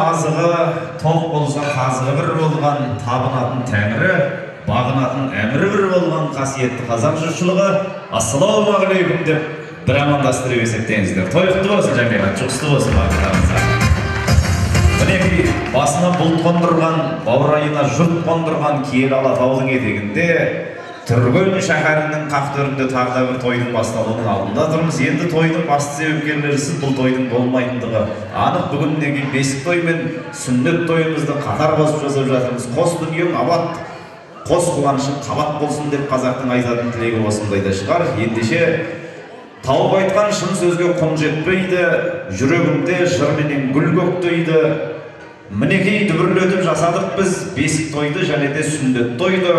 азығы, тоқ болса қазығы бір болған, табынатын тәңірі, бағынатын әмірі бір болған қасиетті қазақ жұртшылығы ассалаумағалейкум деп бір амандастырып есептеңіздер. Той құтты болсын, жәмиғат, жұғысты болсын барлықтарыңызға. Мінекей, басына бұлт қондырған, баурайына жұрт қондырған киелі Алатаудың етегінде Түрген шәһәрінің қақ төрінде тағы да бір тойдың басталуының алдында тұрмыз. Енді тойдың басты себепкерлерісіз бұл тойдың болмайтындығы анық. Бүгін мінекей бесік той мен сүннет тойымызды қатар қосып жасап жатырмыз. Қос дүниең абат, қос қуанышың қабат болсын деп қазақтың айтатын тілегі осындай да шығар. Ендеше тауып айтқан шын сөзге құн жетпейді, жүрегімде жырменен гүл көктейді. Мінекей дүбірлетіп жасадық біз бесік тойды және де сүннет тойды.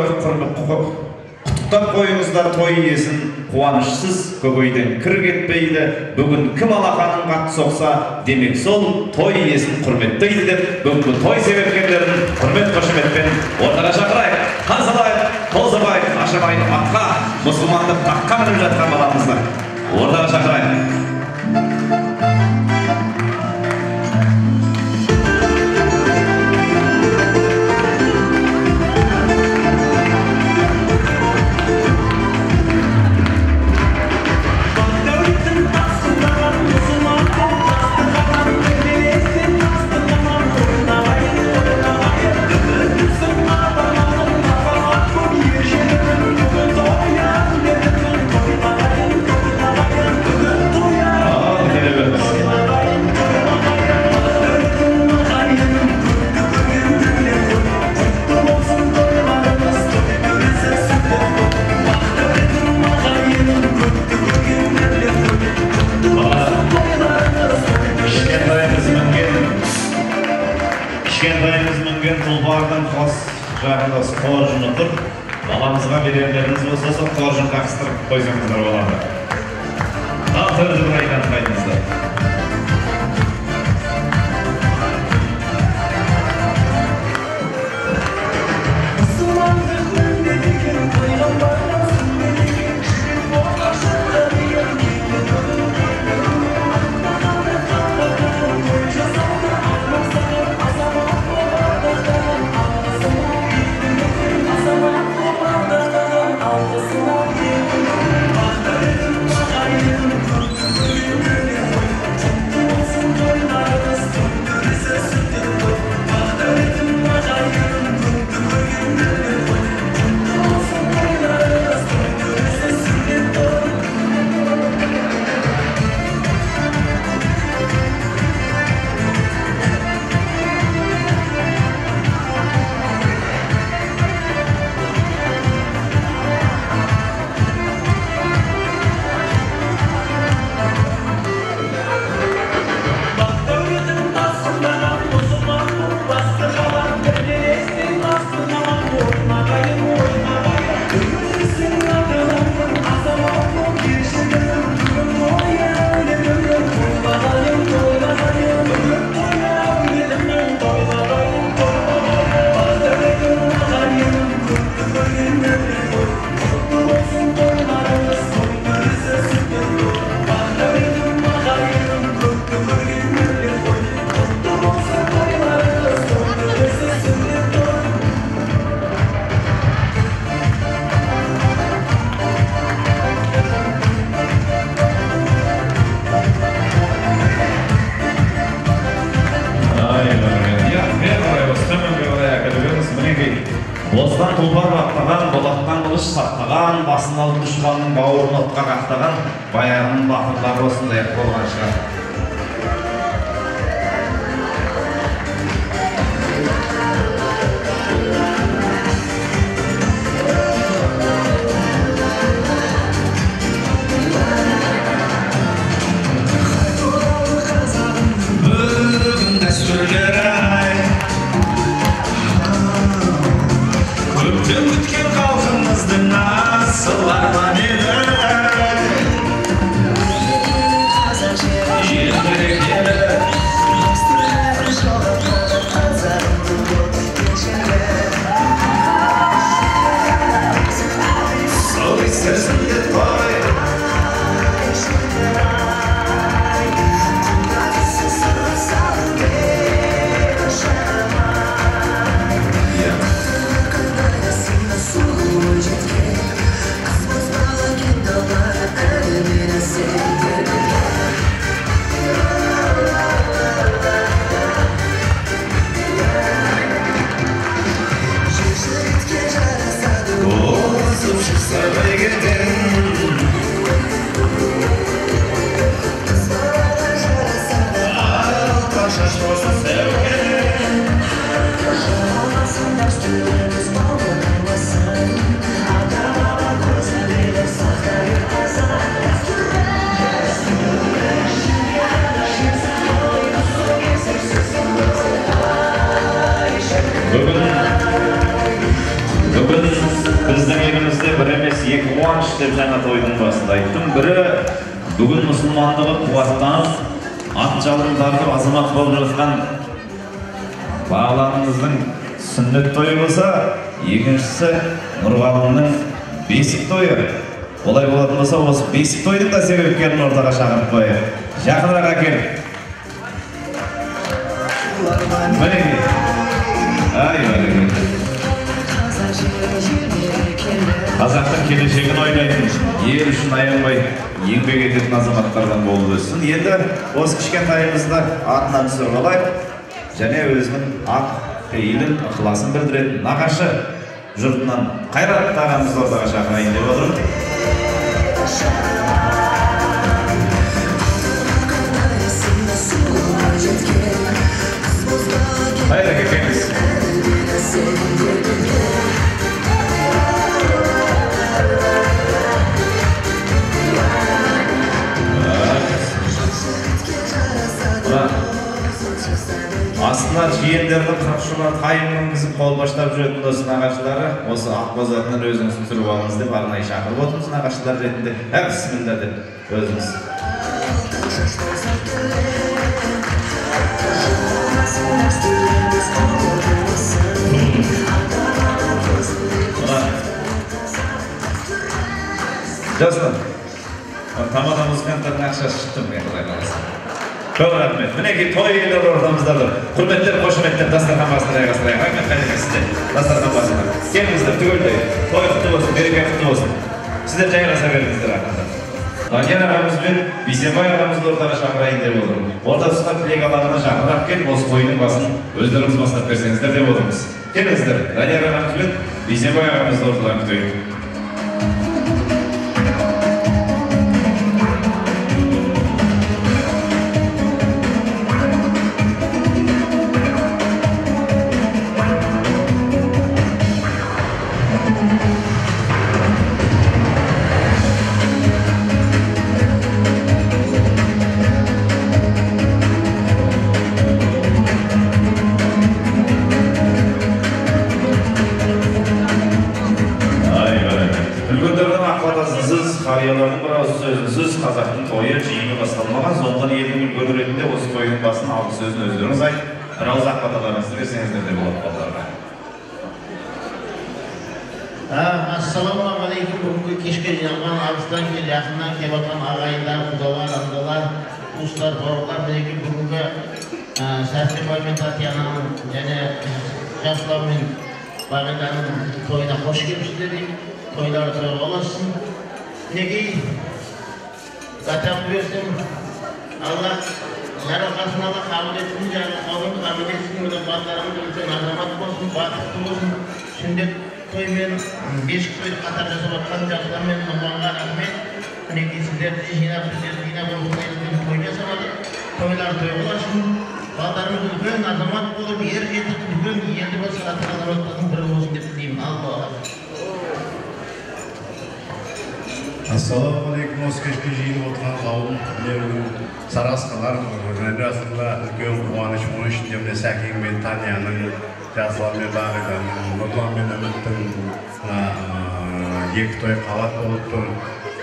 Құттықтап қойыңыздар той иесін, қуанышсыз көкейден кір кетпейді. Бүгін кім алақанын қатты соқса, демек сол той иесін құрметтейді деп бүгінгі той себепкерлерін құрмет қошеметпен ортаға шақырайық. Қан салайық, қол соғайық, ашамайын атқа, мұсылмандық таққа мініп жатқан баламызды ортаға шақырайық. Кішкентайымыз мінген тұлпардың қос жағында қоржыны тұр. Баламызға берерлеріңіз болса, сол қоржынға қыстырып қойсаңыздар болады. Ал төрді бір айтан қайтыңыздар. Боздан тұлпар баптаған, болаттан қылыш саптаған, басын алып дұшпанның бауырын отқа қақтаған баяғының батырлары осындай болған шығар. Бүгін дәстүрлері ай, көптен күткен халқымыздың асыл арманы еді. Ел берекелі, сол сезімде той. Шаш болса сәукеле. Жоғалмасын дәстүріміз, ұмытылмасын. Ата-баба көзіндегі сақтайық таза Бүгін біздің елімізде бір емес екі қуаныш деп жаңа тойдың басында айттым. Бірі бүгін мұсылмандығы қуаттанып, ат жалын тартып азамат болып жатқан бағланымыздың сүннет тойы болса, екіншісі Нұрғалымның бесік тойы. Олай болатын болса, осы бесік тойдың да себепкерін ортаға шақырып қояйық. Жақынырақ әкел. Мінекей. Ай, бәрекелді. Қазақтың келешегін ойлайтын, ел үшін аянбай еңбек ететін азаматтардан болып өссін. Енді осы кішкентайымызды атынан түсіріп алайық және өзінің ақ пейілін, ықыласын білдіретін нағашы жұртынан Қайрат ағамызды ортаға шақырайын деп отырмын. Қайрат әкеңіз. Астына жиендердің қырық шұбар тайын мінгізіп қолбаштап жүретін осы нағашылары, осы ақбоз атынан өзіңіз түсіріп алыңыз деп арнайы шақырып отырмыз нағашылар ретінде. Ә, бісміллә деп өзіңіз. Жасұлан, тамада музыканттардың ақшасы шықты міне, Құдай қаласа. Көп рахмет. Мінекей той иелері ортамызда тұр. Құрметтер, қошеметтер дастархан басына жайғастырайық. Рахмет, қайреке, сіздер дастархан басына. Келіңіздер түгелдей. Той құтты болсын, мереке құтты болсын. Сіздер жайғаса беріңіздер ақырында. Данияр ағамыз бен Бейсенбай ағамызды ортаға шақырайын деп отырмын. Орта тұсқа тілек алаңына жақынырақ келіп, осы тойдың басын өздеріңіз бастап берсеңіздер деп отырмыз. Келіңіздер, Данияр ағамыз бен Бейсенбай ағамызды ортадан күтейік. Қариялардың бір ауыз сөзінсіз қазақтың тойы жиыны басталмаған, сондықтан елдің үлгері ретінде осы тойдың басын алғы сөзін өздеріңіз айтып, бір ауыз ақ баталарыңызды берсеңіздер де болады балаларға. Ассалаумағалейкум, бүгінгі кешке жиналған алыстан келіп, жақыннан келіп жатқан ағайындар, құдалар, андалар, туыстар, бауырлар, мінекей бүгінгі Сәрсенбай мен Татьянаның және Жасұлан мен Бағиданың тойына қош келіпсіздер деймін. Тойлары тойға ұлассын. Мінекей, батамды берсін, Алла жарылқасын, Алла қабыл етсін, жарылқауын қабыл етсін, мына балаларымыз үлкен азамат болсын, бақытты болсын. Сүндет той мен бесік тойды қатар жасап жатқан Жасұлан мен Нұрланға рахмет. Мінекей сіздерді жинап, біздерді жинап осындай үлкен той жасап жатыр. Тойлары тойға ұлассын. Балаларымыз үлкен азамат болып, ер жетіп, үлкен елді басқаратын азаматтардың бірі болсын деп тілеймін. Алла. Ассалаумағалейкум, осы кешке жиылып отырған қауым, міне бүгін сарыасқалар расында үлкен қуаныш, оның ішінде міне Сәкең мен Таняның, Жасұлан мен Бағиданың, Нұрлан мен Үміттің екі той қабат болып тұр.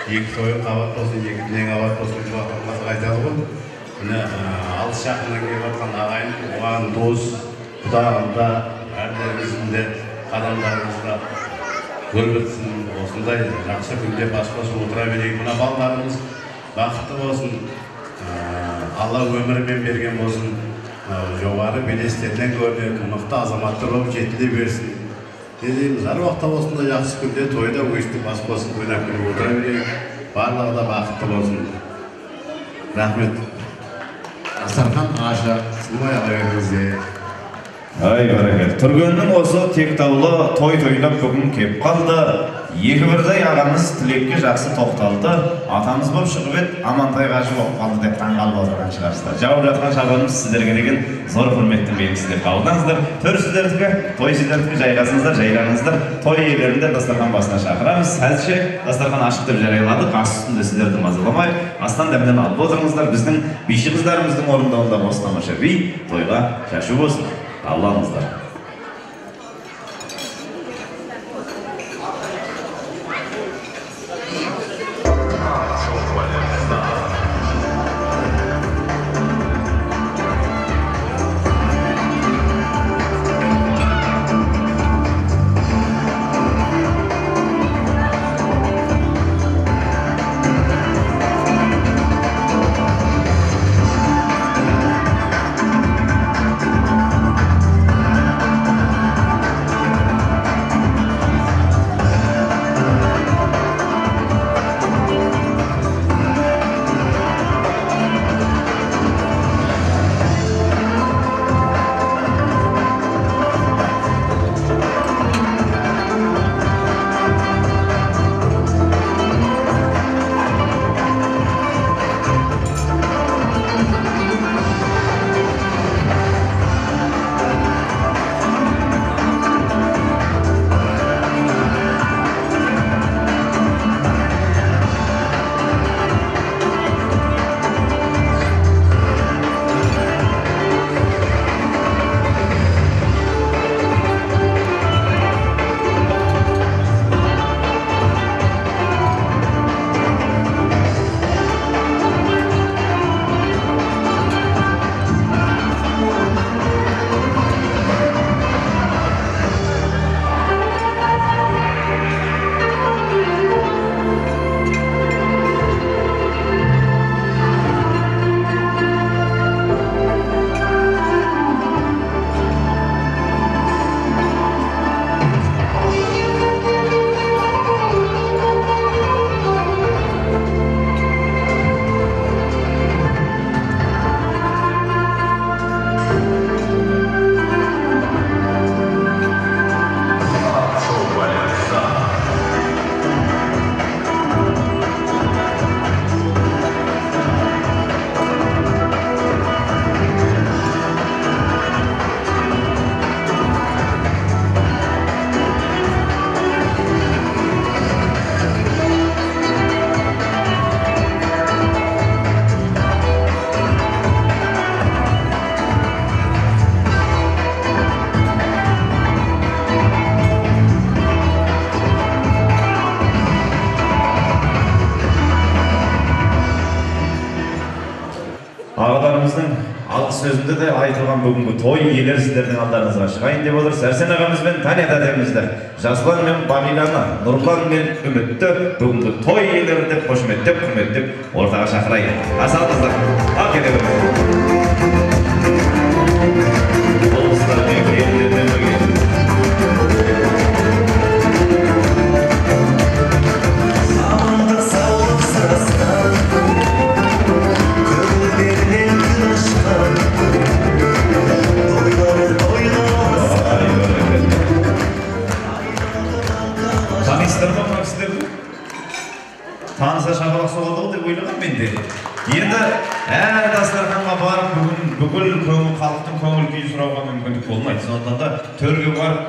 Екі той қабат болсын, екі тілең қабат болсын деп қазақ айтады ғой. Міне алыс жақыннан келіп жатқан ағайын, туған, дос, құда, әрлеріңіздің де қадамдарыңызда гүл бітсін, осындай жақсы күнде бас қосып отыра берейік. Мына балаларымыз бақытты болсын, Алла өмірімен берген болсын, жоғары белестерден көрінетін мықты азаматтар болып жетіле берсін. Не дейміз, әр уақытта осындай жақсы күнде тойда өстіп бас қосып ойнап күліп отыра берейік. Барлығы да бақытты болсын. Рахмет. Дастархан ашық, сыймай ала беріңіздер. Ай, бәрекелді. Түргеннің осы тектаулы той тойлап бүгін кеп қалды. Екі бірдей ағамыз тілекке жақсы тоқталды. Атамыз болып шығып еді, Амантай қажы болып қалды деп таңғалып отырған шығарсыздар. Жауып жатқан шабанымыз сіздерге деген зор құрметтің белгісі деп қабылдаңыздар. Төр сіздердікі, той сіздердікі, жайғасыңыздар, жайланыңыздар. Той иелерін де дастархан басына шақырамыз. Әзірше дастархан ашық деп жарияладық. Ас үстінде сіздерді мазаламай, астан дәмнен алып отырыңыздар. Біздің биші қыздарымыздың орындауында осы тамаша би тойға шашу болсын. Қабылдаңыздар. Ағаларымыздың алғы сөзінде де айтылған бүгінгі той иелері сіздердің алдарыңызға шығайын деп отыр. Сәрсен ағамыз бен Таня тәтемізді, Жасұлан мен Бағиланы, Нұрлан мен Үмітті бүгінгі той иелері деп қошеметтеп, құрметтеп ортаға шақырайық. Аса алыңыздар. Ал келе беріңіздер. Болыстармен, келіндермен бірге. Амандық саулық сырасқан, көңілдерінен тынышқан, тойлары тойға ұласқан. Танисыздар ма мына кісілерді? Таныса шапалақ соғады ғой деп ойлаған мен де. Енді әр дастарханға барып бүгін бүкіл көңіл халықтың көңіл күйін сұрауға мүмкіндік болмайды. Сондықтан да төрге барып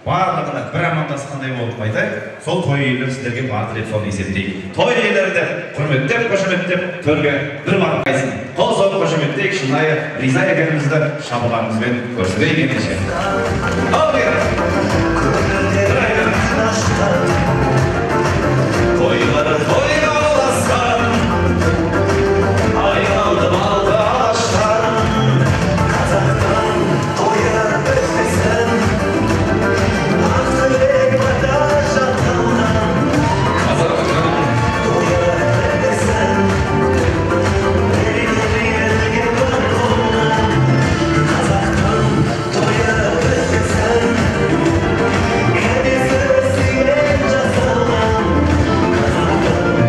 барлығына бір амандасқандай болып қайтайық. Сол той иелері сіздерге барды деп соны есептейік. Той иелері деп құрметтеп, қошеметтеп төрге бір барып қайтсын. Қол соғып қошеметтейік, шынайы риза екенімізді шапалағымызбен көрсетейік ендеше. Ал бері. Көңілдерінен тынышқан, Тойлары тойға ұласқан, айналды алды алаштан. Қазақтың тойы бітпесін, ақ тілек бата жатқаннан. Қазақтың Тойы бітпесін, мерекелі елге бір қолынан. Қазақтың тойы бітпесін, кәдесі сүйген жасалған. Қазақтың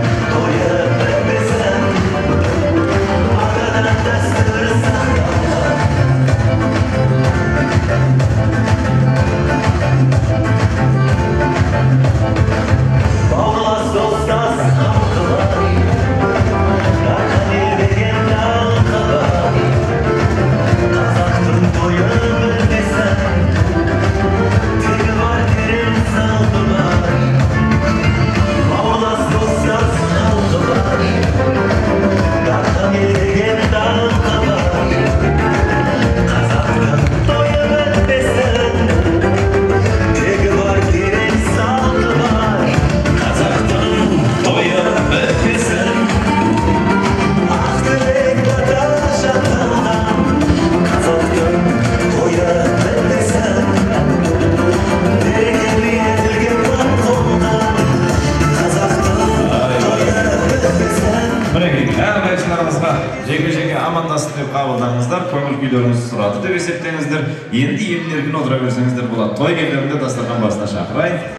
амандасты деп қабылдаңыздар, көңіл күйлеріңізді сұрады деп есептеңіздер. Енді емін-еркін отыра берсеңіздер болады. Той иелерін де дастархан басына шақырайын.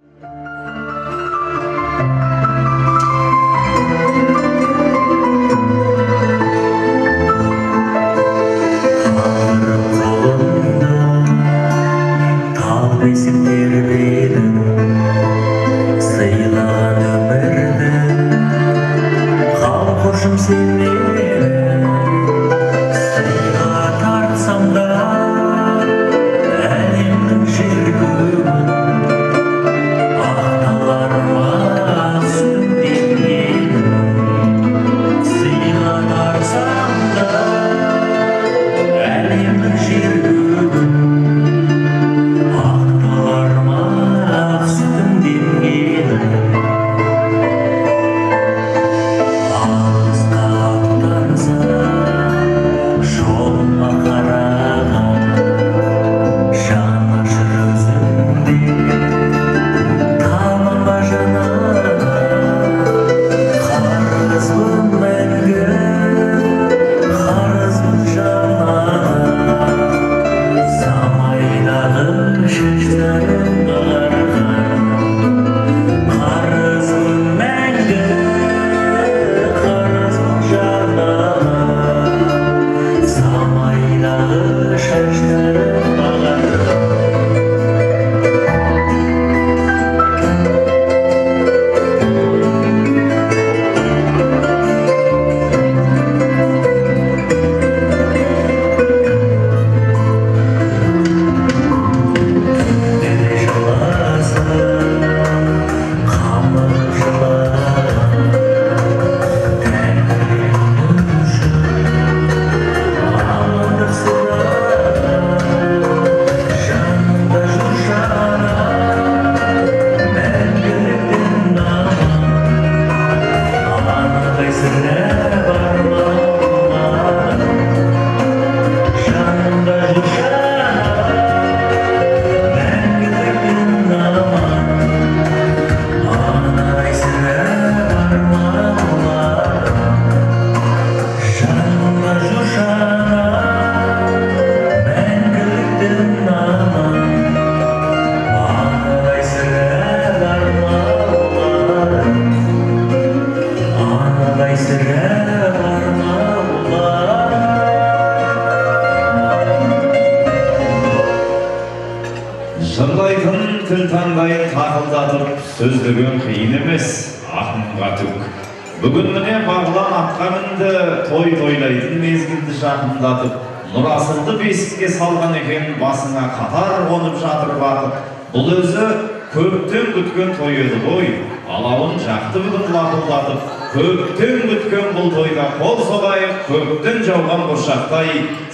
Жырлайтын тіл таңдайын тақылдатып, сөздігін қиын емес, ақынға түк. Бүгін міне бағлан атқа мінді, той тойлайтын мезгілді жақындатып, Нұрасылды бесікке салған екен, басыңа қатар қонып жатыр бақыт. Бұл өзі көптен күткен той еді ғой, алауын жақты бүгін лапылдатып, көптен күткен бұл тойға қол соғайық, көптен жауған бұршақтай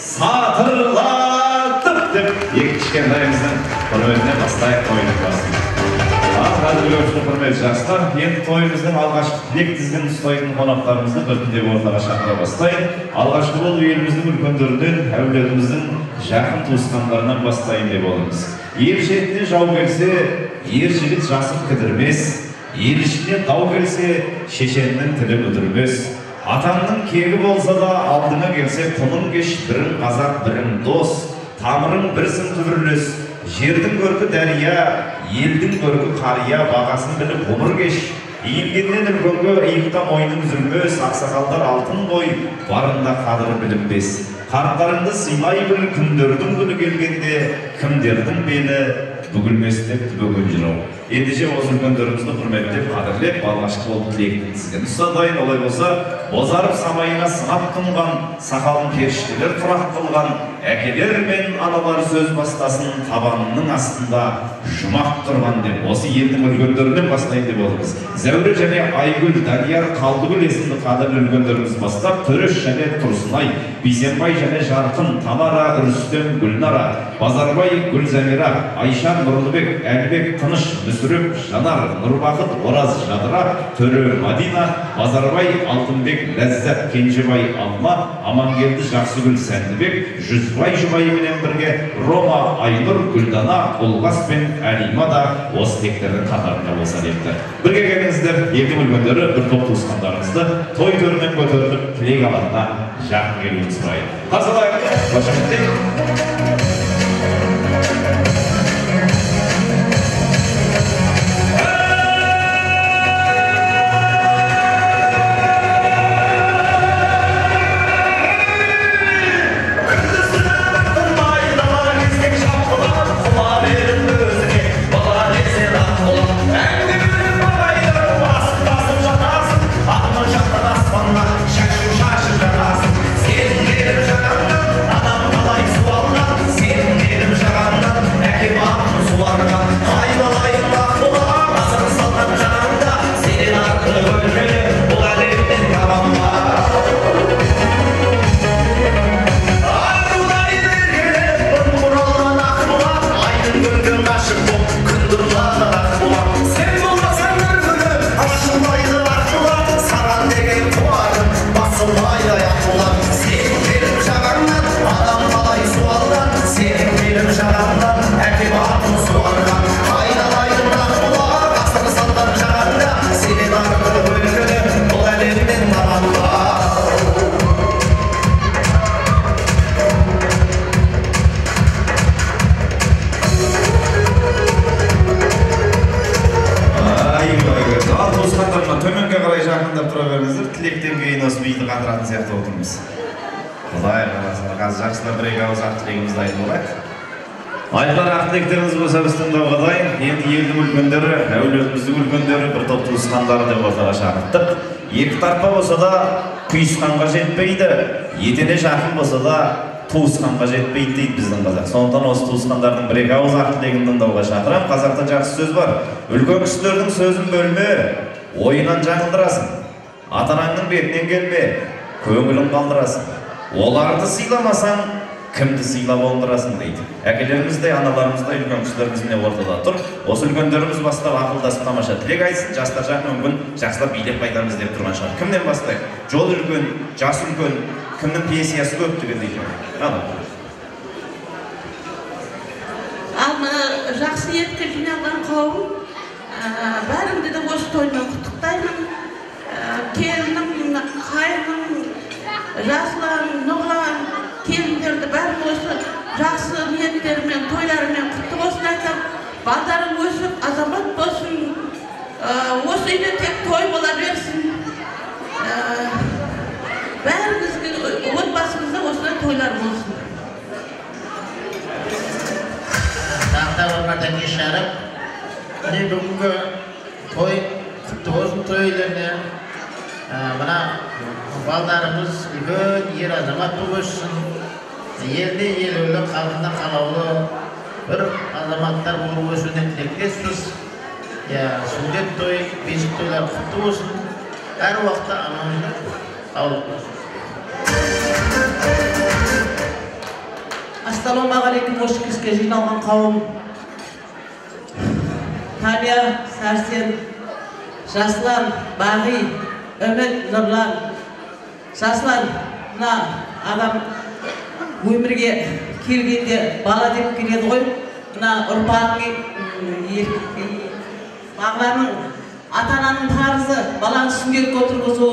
сатырлатып деп екі кішкентайымыздың құрметіне бастайық тойдың басын. Қадірлі көпшілік, құрметті жастар, енді тойымыздың алғашқы тілек тізгінін ұстайтын қонақтарымызды біртіндеп ортаға шақыра бастайын. Алғашқы болып еліміздің үлкендерінен, әулетіміздің жақын туысқандарынан бастайын деп отырмыз. Ел шетіне жау келсе, ер жігіт жасын кідірмес, ел ішіне дау келсе, шешеннің тілі мүдірмес. Атаңның кегі болса да, алдыңа келсе, құның кеш, бірің қазақ, бірің дос, тамырың бірсің түбірлес. Жердің көркі дәрия, елдің көркі қария, бағасын біліп ғұмыр кеш. Иілгеннен үлкенге иықта мойның үзілмес, ақсақалдар алтын ғой, барында қадірі білінбес. Қарттарыңды сыйлай біл, күндердің күні келгенде, кімдердің белі бүгілмес деп бөген жырау. Ендеше осы үлкендерімізді құрметтеп, қадірлеп, алғашқы болып тілектің тізгінін ұстатайын. Олай болса, бозарып самайына сынап тұнған, сақалын періштелер тұрақ қылған, әкелер мен аналар сөз бастасын, табанының астында жұмақ тұрған деп, осы елдің үлкендерінен бастайын деп отырмыз. Зәуре және Айгүл, Данияр, Қалдыгүл есімді қадірлі үлкендеріміз бастап, Төреш және Тұрсынай, Бейсенбай және Жарқын, Тамара, Рүстем, Гүлнара, Базарбай, Гүлзамира, Айша, Нұрлыбек, Әлібек, Тыныш, Мүсіреп, Жанар, Нұрбақыт, Ораз, Жадыра, Төре, Мадина, Базарбай, Алтынбек, Ләззат, Кенжебай, Алма, Амангелді, Жақсыгүл, Сәндібек, Жүзбай жұбайыменен бірге Рома, Айнұр, Гүлдана, Олғас пен Карима да осы тілектердің қатарында болса депті. Бірге келіңіздер, елдің үлкендері бір топ туысқандарыңызды той төрінен көтеріліп, тілек алаңына жақын келуін сұрайды. Қарсы алайық, қошеметтейік. Айтылар ақ тілектеріңіз болса біз тыңдауға дайын. Енді елдің үлкендері, әулетіміздің үлкендері, бір топ туысқандары деп ортаға шақырттық. Екі тартпа болса да күйісқанға жетпейді, етене жақын болса да туысқанға жетпейді дейді біздің қазақ. Сондықтан осы туысқандардың бір екі ауыз ақ тілегін тыңдауға шақырамын. Қазақта жақсы сөз бар. Үлкен кісілердің сөзін бөлме, ойынан жаңылдырасың. Ата-анаңның бетінен келме, көңілін қалдырасың. Оларды сыйламасаң, кімді сыйлап оңдырасың дейді. Әкелеріміз де, аналарымыз да, үлкен кісілеріміз міне ортада тұр. Осы үлкендеріміз бастап ақылдасып тамаша тілек айтсын, жастар жақ мүмкін жақсылап билеп қайтамыз деп тұрған шығар. Кімнен бастайық? Жол үлкен, жас үлкен, кімнің пенсиясы көп дегендей. Ал мына жақсы ниетке жиналған қауым, бәріңді де осы тоймен құттықтаймын. Келінім, қайным, Жаслан, Нұрлан, келіндерді бәрін осы жақсы ниеттермен, тойларымен құтты болсын айтам. Балдарың өсіп, азамат болсын. Осы үйде тек той бола берсін. Бәріңізге отбасыңызда осындай тойлар болсын. Тағы да бір мәрте кеш жарық. Міне бүгінгі той құтты болсын той иелеріне. Мына балдарымыз үлкен ер азамат болып өссін, елде елеулі, халқында қалаулы бір азаматтар болып өсуіне тілектеспіз. Сүндет той, бесік тойлар құтты болсын, әр уақытта амандық, саулық болсын. Ассалаумағалейкум, осы кешке жиналған қауым. Таня, Сәрсен, Жаслан, Бағи, Үміт, Нұрлан. Жаслан, мына адам өмірге келгенде бала деп келеді ғой. Мына ұрпағың, бағланның, ата-ананың парызы, баланы сүндетке отырғызу,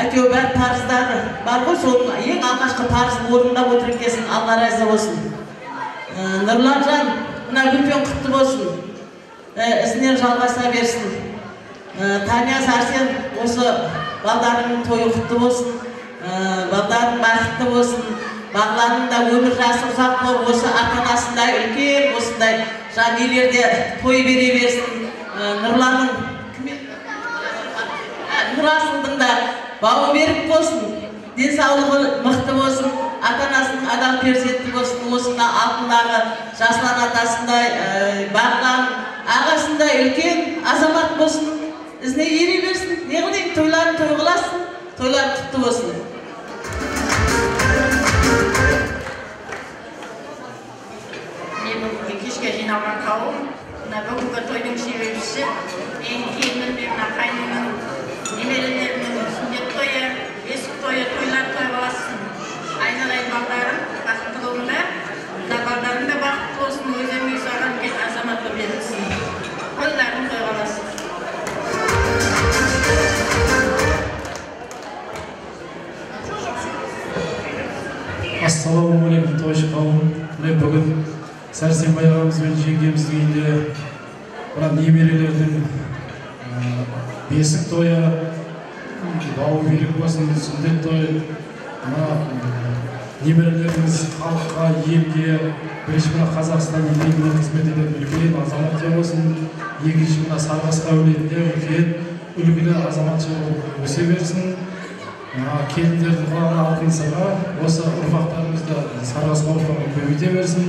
әйтеуір бәрі парыздары бар ғой, соның ең алғашқы парызын орындап отыр екенсің, Алла разы болсын. Нұрланжан, мына бөпең құтты болсын, ізінен жалғаса берсін. Таня, Сәрсен, осы балдарыңның тойы құтты болсын, балдарың бақытты болсын, Бағланның да өмір жасы ұзақ болып, осы ата-анасындай үлкен осындай жанелерде той бере берсін. Нұрланның, Нұрасылдың да бауы берік болсын, денсаулығы мықты болсын, ата-анасының адал перзенті болсын, осында алдындағы Жаслан атасындай, Бағлан ағасындай үлкен азамат болсын, ізіне ере берсін. Не қылайын, тойларын той қыласың, тойлар құтты болсын. Мен бүгінгі кешке жиналған қауым, мына бүгінгі тойдың себепшісі менің келінім мен мына қайнымның немерелерімнің сүндет тойы, бесік тойы, тойлар той болсын. Айналайын балдарым бақытты болыңдар, мына балдарым да бақытты болсын, өздеріңе саған үлкен азамат болып. Ассалаумағалейкум, тойшы қауым. Міне бүгін Сәрсенбай ағамыз бен жеңгеміздің үйінде мына немерелердің бесік тойы, бауы берік болсын, сүндет той. Мына немерелеріміз халыққа, елге, бірінші мына Қазақстан еліне қызмет ететін үлкен азаматша болсын, екінші мына Сарықасқа әулетіне үлкен үлгілі азаматша болып өсе берсін. Келіндердің құлағына алтын сырға, осы ұрпақтарымызды Сарықасқа ұрпағын көбейте берсін.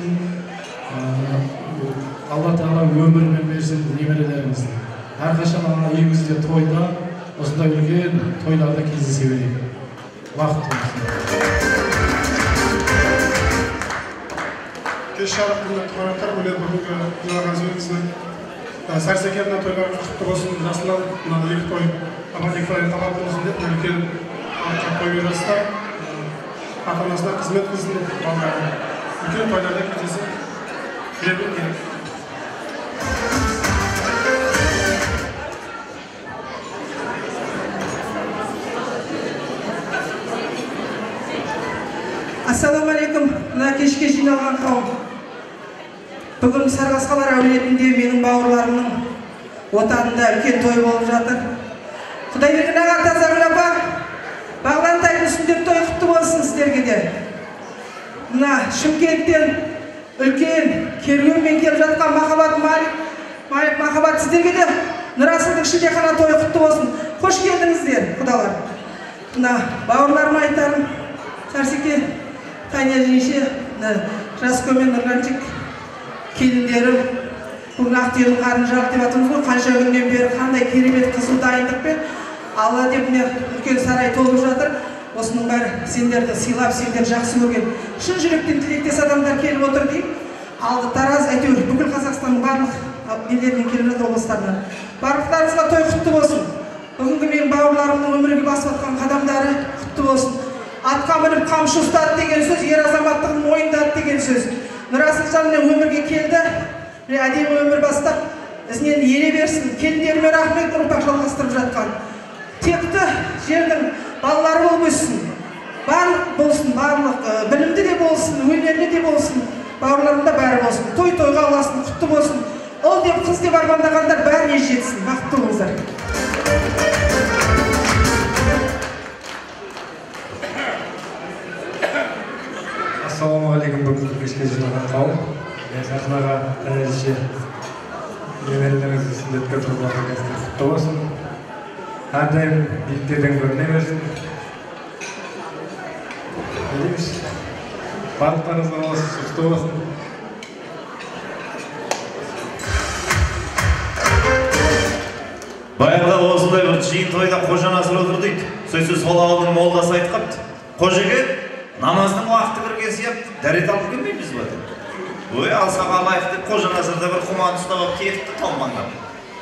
Алла тағала өмірімен берсін немерелерімізді. Әрқашан ана үйімізде тойда, осындай үлкен тойларда кездесе берейік. Бақытты болсын. Кеш жарық құрметті қонақтар, міне бүгінгі жиналған жеріміздің Сәрсеке мына тойларыңыз құтты болсын, Жасұлан мына екі той, аман екі той қабат болсын деп үлкен той беріп жатсыздар. Ата-анасына қызмет қылсын, балалары үлкен тойларда кездесіп жүре беру керек. Ассалаумағалейкум, мына кешке жиналған қауым. Бүгін Сарықасқалар әулетінде менің бауырларымның отанында үлкен той болып жатыр. Құдайберген аға, Тазагүл апа, Бағлан тайдың сүндет тойы құтты болсын сіздерге де. Мына Шымкенттен үлкен керуенмен келіп жатқан Махаббат Малик, Малик Махаббат, сіздерге де Нұрасылдың шілдехана тойы құтты болсын. Қош келдіңіздер, құдалар. Мына бауырларыма айтарым, Сәрсеке, Таня жеңше, Жаско мен Нұрланчик келіндерім, бүгін ақтүйенің қарын жарық деп жатырмыз ғой, қанша күннен бері қандай керемет қызу дайындықпен Алла деп міне үлкен сарай толып жатыр. Осының бәрі сендерді сыйлап, сендерді жақсы көрген, шын жүректен тілектес адамдар келіп отыр деймін. Алды Тараз, әйтеуір бүкіл Қазақстанның барлық елдерінен келіп жатыр, облыстарынан. Барлықтарыңызға той құтты болсын. Бүгінгі менің бауырларымның өмірге басып жатқан қадамдары құтты болсын. Атқа мініп қамшы ұстады деген сөз, ер азаматтығын мойындады деген сөз. Нұрасылжан міне өмірге келді, міне әдемі өмір бастап, ізінен ере берсін. Келіндеріме рахмет, ұрпақ жалғастырып жатқан. Текті жердің балалары болып өссін. Барлық болсын, барлық білімді де болсын, өнерлі де болсын, бауырларым да бәрі болсын. Той тойға ұласын, құтты болсын. Ұл деп, қыз деп армандағандар бәріне жетсін. Бақытты болыңыздар. Ассалаумағалейкум, бүгінгі кешке жиналған қауым. Сахнаға тәнәжеше немерелеріңізді сүндетке тұрып келгеніңіздер құтты болсын. Әрдайым биіктерден көріне берсін. Не дейміз? Барлықтарыңызға осы құтты болсын. Баяғыда осындай бір жиын тойда Қожа Насыр отыр дейді. Сөйтсе сол ауылдың молдасы айтып қапты. Қожеке, намаздың уақыты кірген сияқты, дәрет алып келмейміз ба деп. Ой, алсақ алайық деп Қожа Насыр да бір құман ұстап алып кетіпті томпаңдап.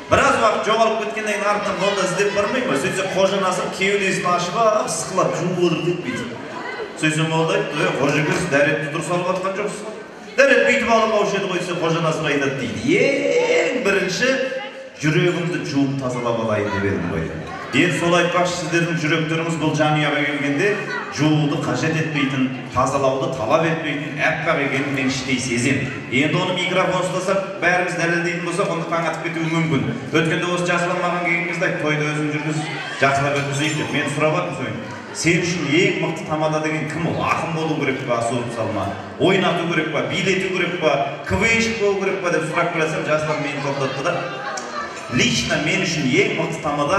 Біраз уақыт жоғалып кеткеннен кейін артынан молда іздеп бармай ма? Сөйтсе Қожа Насыр кеудесін ашып алып сықылап жуып отыр деп бүйтіп. Сөйтсе молда айтты, ой, Қожеке, сіз дәретті дұрыс алып жатқан жоқсыз ғой. Дәрет бүйтіп алып алушы еді ғой десе, Қожа Насыр айтады дейді. Ең бірінші жүрегімді жуып тазалап алайын деп едім ғой. Енді сол айтпақшы, сіздердің жүректеріңіз бұл жанұяға келгенде жууды қажет етпейтін, тазалауды талап етпейтін әппақ екенін мен іштей сеземін. Енді оны микрофон ұстасақ, бәріміз дәлелдейтін болсақ, оны таң атып кетуі мүмкін. Өткенде осы Жасұлан маған келген кезде айтты, тойды өзің жүргіз, жақсылап өткізейік деп. Мен сұрап жатырмын соны. Сен үшін ең мықты тамада деген кім ол? Ақын болу керек па, суырып салма? Ойнату керек па, билету керек па, КВНщик болу керек па деп сұрап келсем, Жасұлан мені тоқтатты да. Лично мен үшін ең мықты тамада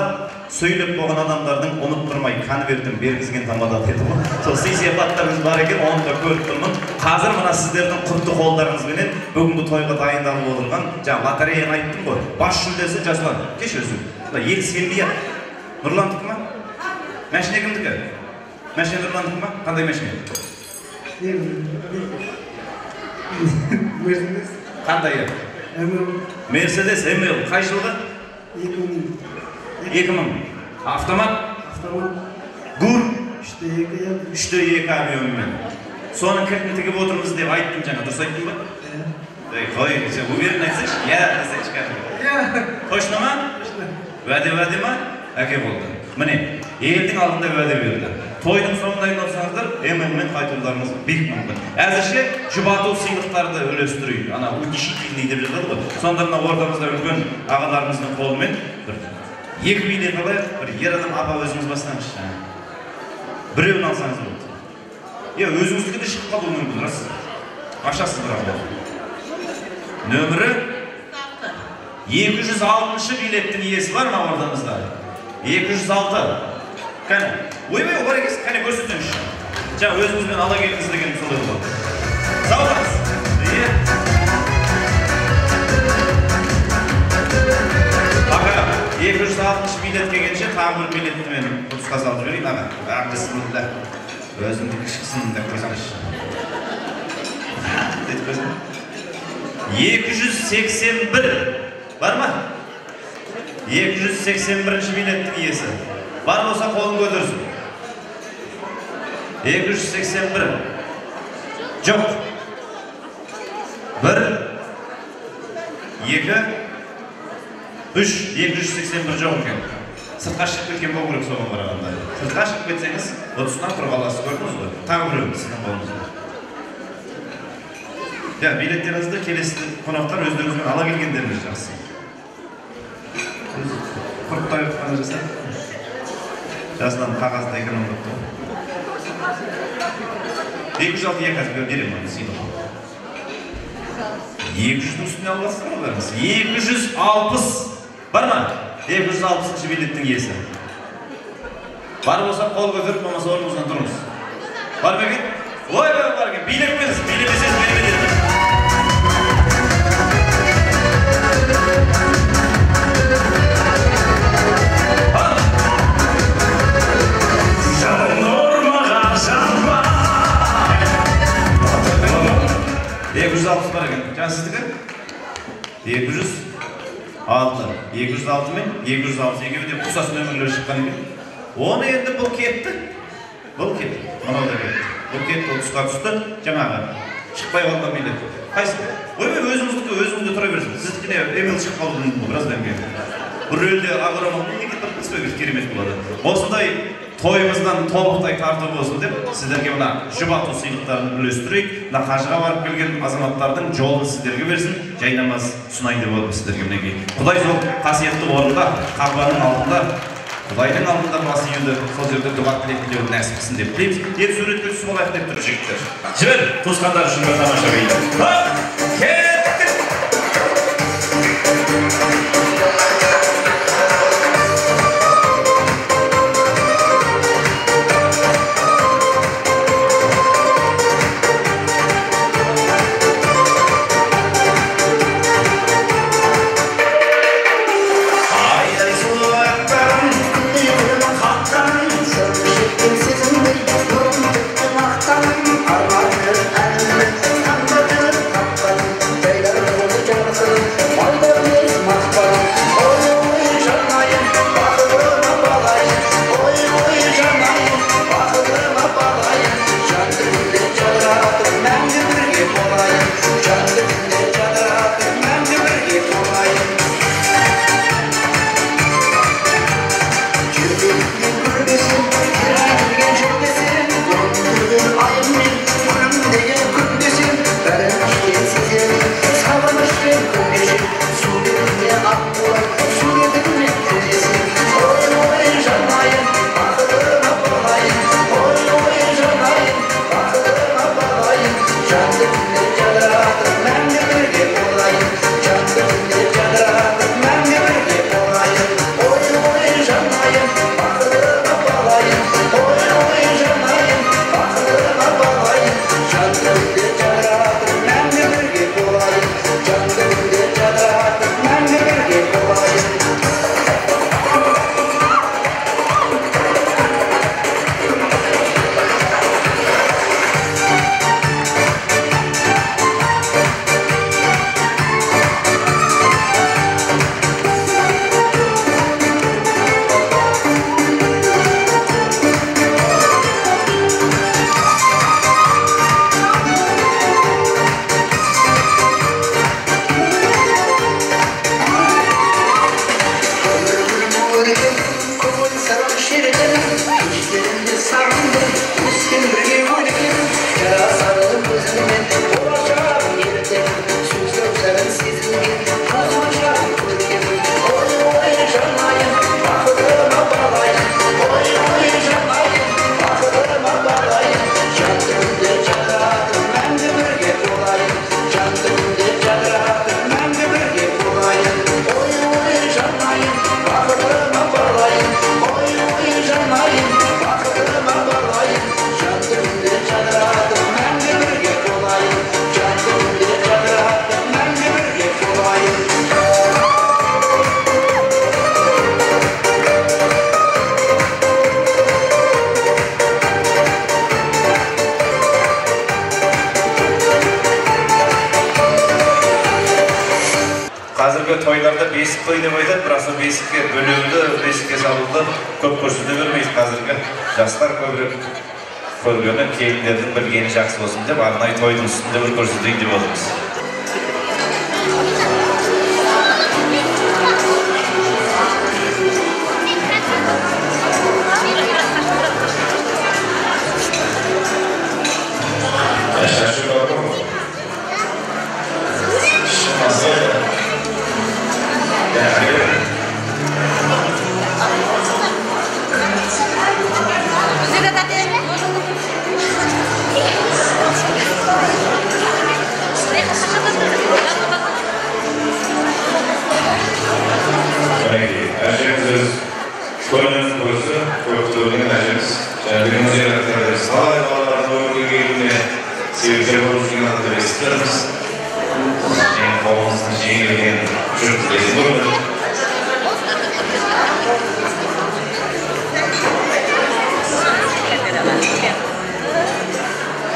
сөйлеп болған адамдардың ұмыттырмай конвертін бергізген тамада деді ғой. Сол сый-сияпаттарыңыз бар екен, оны да көріп тұрмын. Қазір мына сіздердің құтты қолдарыңызбенен бүгінгі тойға дайындалып отырған, жаңа лотереяны айттым ғой. Бас жүлдесі Жасұлан, кеш өзің. Мына ел сенбей ақ. Нұрландікі ма? Мәшине кімдікі? Мәшине Нұрландікі ма? Қандай мәшине? Мерседес. Қандай? Мерседес ML. Қай жылғы? 2000. 2000. Автомат? Автомат. Гур? 3-2. 3-2 объемымен. Соның кілтін тігіп отырмыз деп айттым жаңа, дұрыс айттым ба? Ей, қой, сен уверен айтсайшы. Я десейші кәдімгі. Точно ма? Точно. Уәде уәде ма? Әке болды. Міне, елдің алдында уәде берді. Тойдың соңында айналсаңыздар, ММ-мен қайтуларыңыз бек мүмкін. Әзірше жұбату сыйлықтарды үлестірейік. Ана утешительный деп жазады ғой. Сонда мына ортамызда үлкен ағаларымыздың қолымен бір екі билет алайық, бір ер адам апа өзіңіз бастаңызшы. Біреуін алсаңыз болды. Е, өзіңіздікі де шығып қалуы мүмкін, рас. Ашасыз бірақ ол. Нөмірі 206-шы билеттің иесі бар ма ортамызда? 206. Кәне, ойбай, бар екенсіз, кәне көрсетіңізші. Жаңа өзіңізбен ала келдіңіз деген солай болады. Сау болыңыз. Аға, 206-шы билет келгенше тағы бір билетті мен ұтысқа салып жіберейін, аға. Бісміллә. Өзімдікі шықсын деп қойсаңызшы. Деп қойсаң. 281 бар ма? 281-ші билеттің иесі. Бар болса қолын көтерсін. 281. Жоқ. 1 2 3. 281 жоқ екен. Сыртқа шығып кеткен болу керек соған қарағанда. Сыртқа шығып кетсеңіз, ұтысынан құр қаласыз, көрдіңіз ғой. Тағы біреу сіздің қолыңызда. Ja, билеттеріңізді келесі қонақтар өздеріңізбен ала келгендеріңіз жақсы. Құрттай қана жасап. Жасынан қағазды экономдапты. 206 екі қазір беремін оны сыйлық. 200-дің үстіне аласыздар ғой бәріңіз. 260 бар ма? 260-шы билеттің иесі. Бар болса қол көтеріп, болмаса орныңыздан тұрыңыз. Бар ма екен? Ой, бар екен. Билеп қойыңыз, билемесеңіз бермейді. 260 бар екен. Жаңа сіздікі? 206. 206 мен 260 екеуі де ұқсас нөмірлер шыққан екен. Оны енді бұл кетті. Бұл кетті. Мынау да кетті. Бұл кетті, ұтысқа түсті. Жаңағы шықпай қалған билет. Қайсы? Ойбай, өзіңіздікі өзіңізде тұра берсін. Сіздікіне эмил шығып қалуы мүмкін біраздан кейін. Бір рөлде ақ орамал неге тұрып түспей керемет болады. Осындай тойымыздан тобықтай тарту болсын деп сіздерге мына жұбату сыйлықтарын үлестірейік. Мына қажыға барып келген азаматтардың жолын сіздерге берсін, жайнамаз ұсынайын деп отырмыз сіздерге мінекей. Құдай сол қасиетті орында, Қағбаның алдында, Құдайдың алдында бас июді, сол жерде дұға тілек тілеуді нәсіп қылсын деп тілейміз. Енді суретке түсіп алайық деп тұр жігіттер. Жібер, туысқандар үшін бір тамаша би. Кеттік! Thank you. Қазіргі тойларда бесік той деп айтады, бірақ сол бесікке бөлеуді, бесікке салуды көп көрсете бермейді. Қазіргі жастар көбірек көргені, келіндердің білгені жақсы болсын деп арнайы тойдың үстінде бір көрсетейін деп отырмыз. Әжеміз көңілін көрсі, көпті көрген әжеміз. Және талай балалардың өмірге келуіне себепкер болып жүрген адам деп естіп жатырмыз. Және қолыңыздың жеңіл екенін жұрт білетін көрінеді.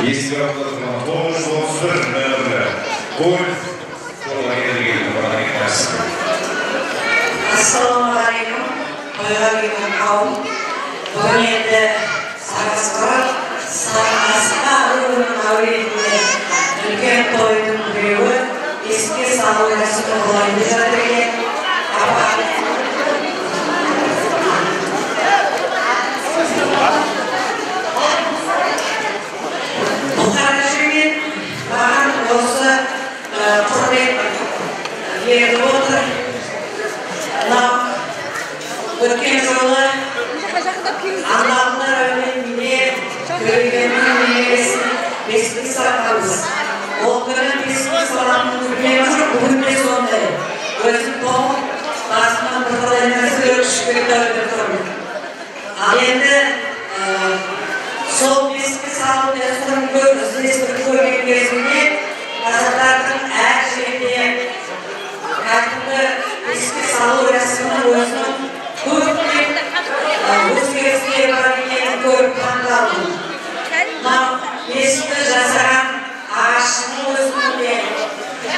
Есік алдында 931 нөмірі Гольф қолға келген. Ассалаумағалейкум, тойға келген қауым. Бүгін енді Сарқасқа руының әулетінде үлкен тойдың біреуі еске салу рәсімі болайын деп жатыр екен. Апа, Бұхар әжемен маған осы құрмет беріп отыр. Өткен жолы Андағылар әулетінде Төлегеннің немересін бесікке салғанбыз. Ол күні бесікке салатынын білмейміз, бүгін де сондай. Өзім тоңып, басымнан бірталай нәрселер ұшып кетті деп тұрмын. Ал енді сол бесікке салу дәстүрін іздестіріп көрген кезімде қазақтардың әр жерде кәдімгі бесікке салу рәсімінің өзінің көптеп өзгерістері бар екенін көріп таңғалдым. Мынау бесікті жасаған ағашының өзінде,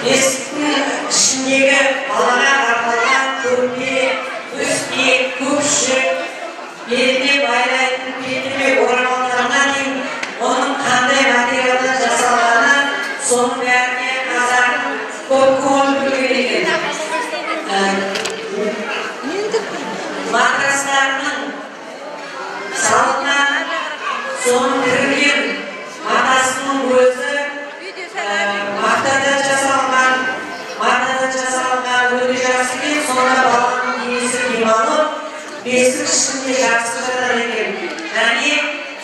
бесіктің ішіндегі балаға арналған көрпе, төсек, көпшік, беліне байлайтын белдеме орамалдарына дейін оның қандай материалдан жасалғаны, соның бәріне қазақтың көп көңіл бөлген екен. Матрастарының салынған, соның тігілген матасының өзі мақтадан жасалған, өте жақсы екен. Сонда баланың денесі демалып, бесік ішінде жақсы жатады екен. Және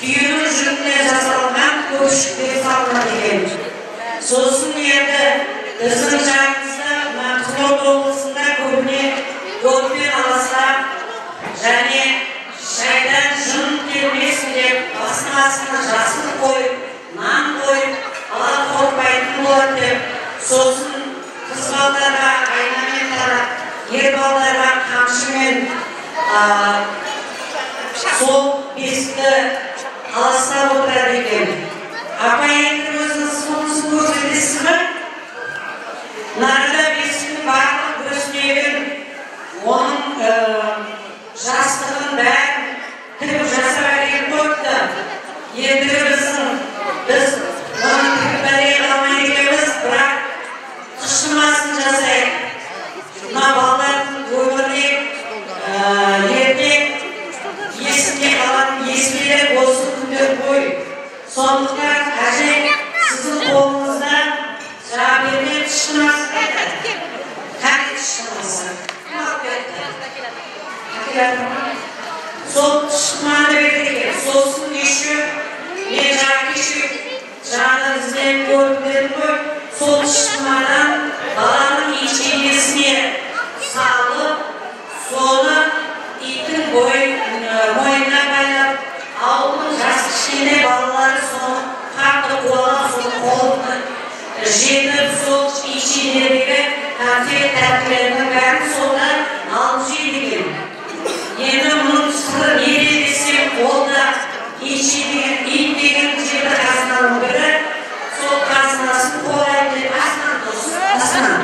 түйенің жүнінен жасалған көпшіктер салынады екен. Сосын енді біздің жағымызда, Қызылорда облысында көбіне отпен аластап, және шайдан жын келмесін деп басының астына жастық қойып, нан қойып, бала қорықпайтын болады деп, сосын қыз балдарға айнамен тарап, ер балдарға қамшымен сол бесікті аластап отырады екен. Апа, енді өзіңіз сонысын көрсетесіз бе? Нарада бесіктің барлық бөстегін, оның жастығын бәрін тігіп жасап әкеліп қойыпты. Ендігі біз оны тігіп әкеле алмайды екенбіз, бірақ қышымасын жасайық. Мына балалардың өміріне ертең есінде қалатын естелік осы күндер ғой. Сондықтан әже, сіздің қолыңызда жаңа берген қышымасы қане қышымасы? Кім алып кетті? Сол қышыманы берді екен. Сосын еще мен жаңа кеше жаңадан ізденіп көрдім дедім ғой. Сол қышымадан баланың ешегесіне салып, соны иттің мойнына байлап, ауылдың жас кішкене балалары соны қатты қуалап, соны қолына жетіп, сол ешегедегі конфет тәттілердің бәрін содан алып жейді екен. Енді мұның сыры неде десем, ол да ит деген жеті қазынаның бірі, сол қазынасын қорғайды деп астынан.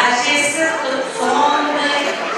Әжесі сондай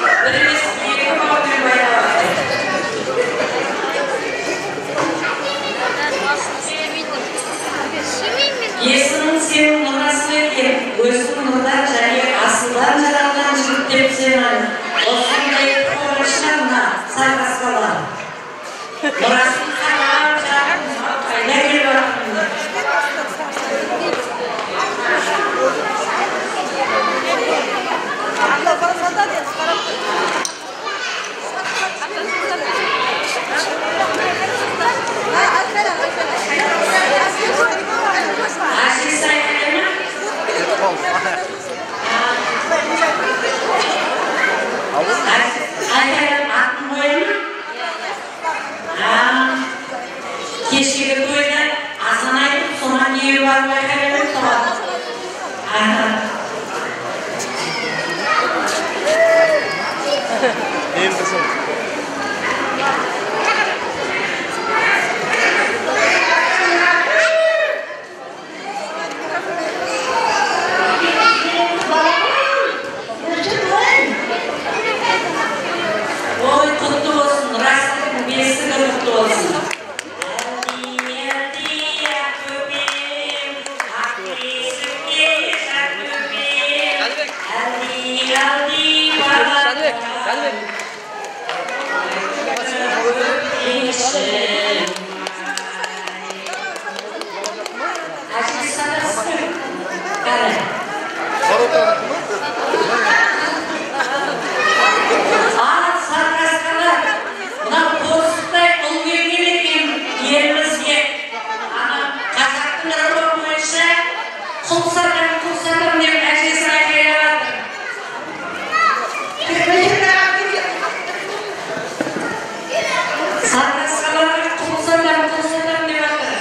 Сарқасқаларға құл сатам, құл сатам деп жатыр.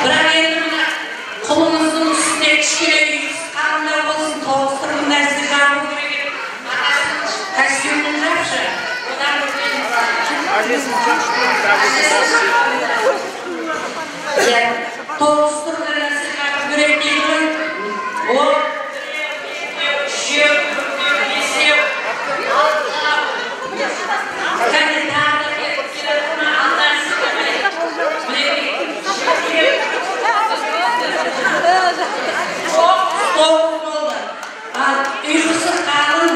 Бірақ енді мына құлыңыздың үстіне кішкене ұйқысы қалыңдау болсын, 9 түрлі нәрсе жабу керек еді. Атасының костюмін жапшы, одан бөтен. Иә, 9 түрлі нәрсе жабу керек дейді ғой. Ол біреу, екеу, үшеу, төртеу, бесеу, алтау. Кәне тағы да келіп келеді ма, алдан сілкімей. Мінекей, жетеу, 9 болды. Ал ұйқысы қалың,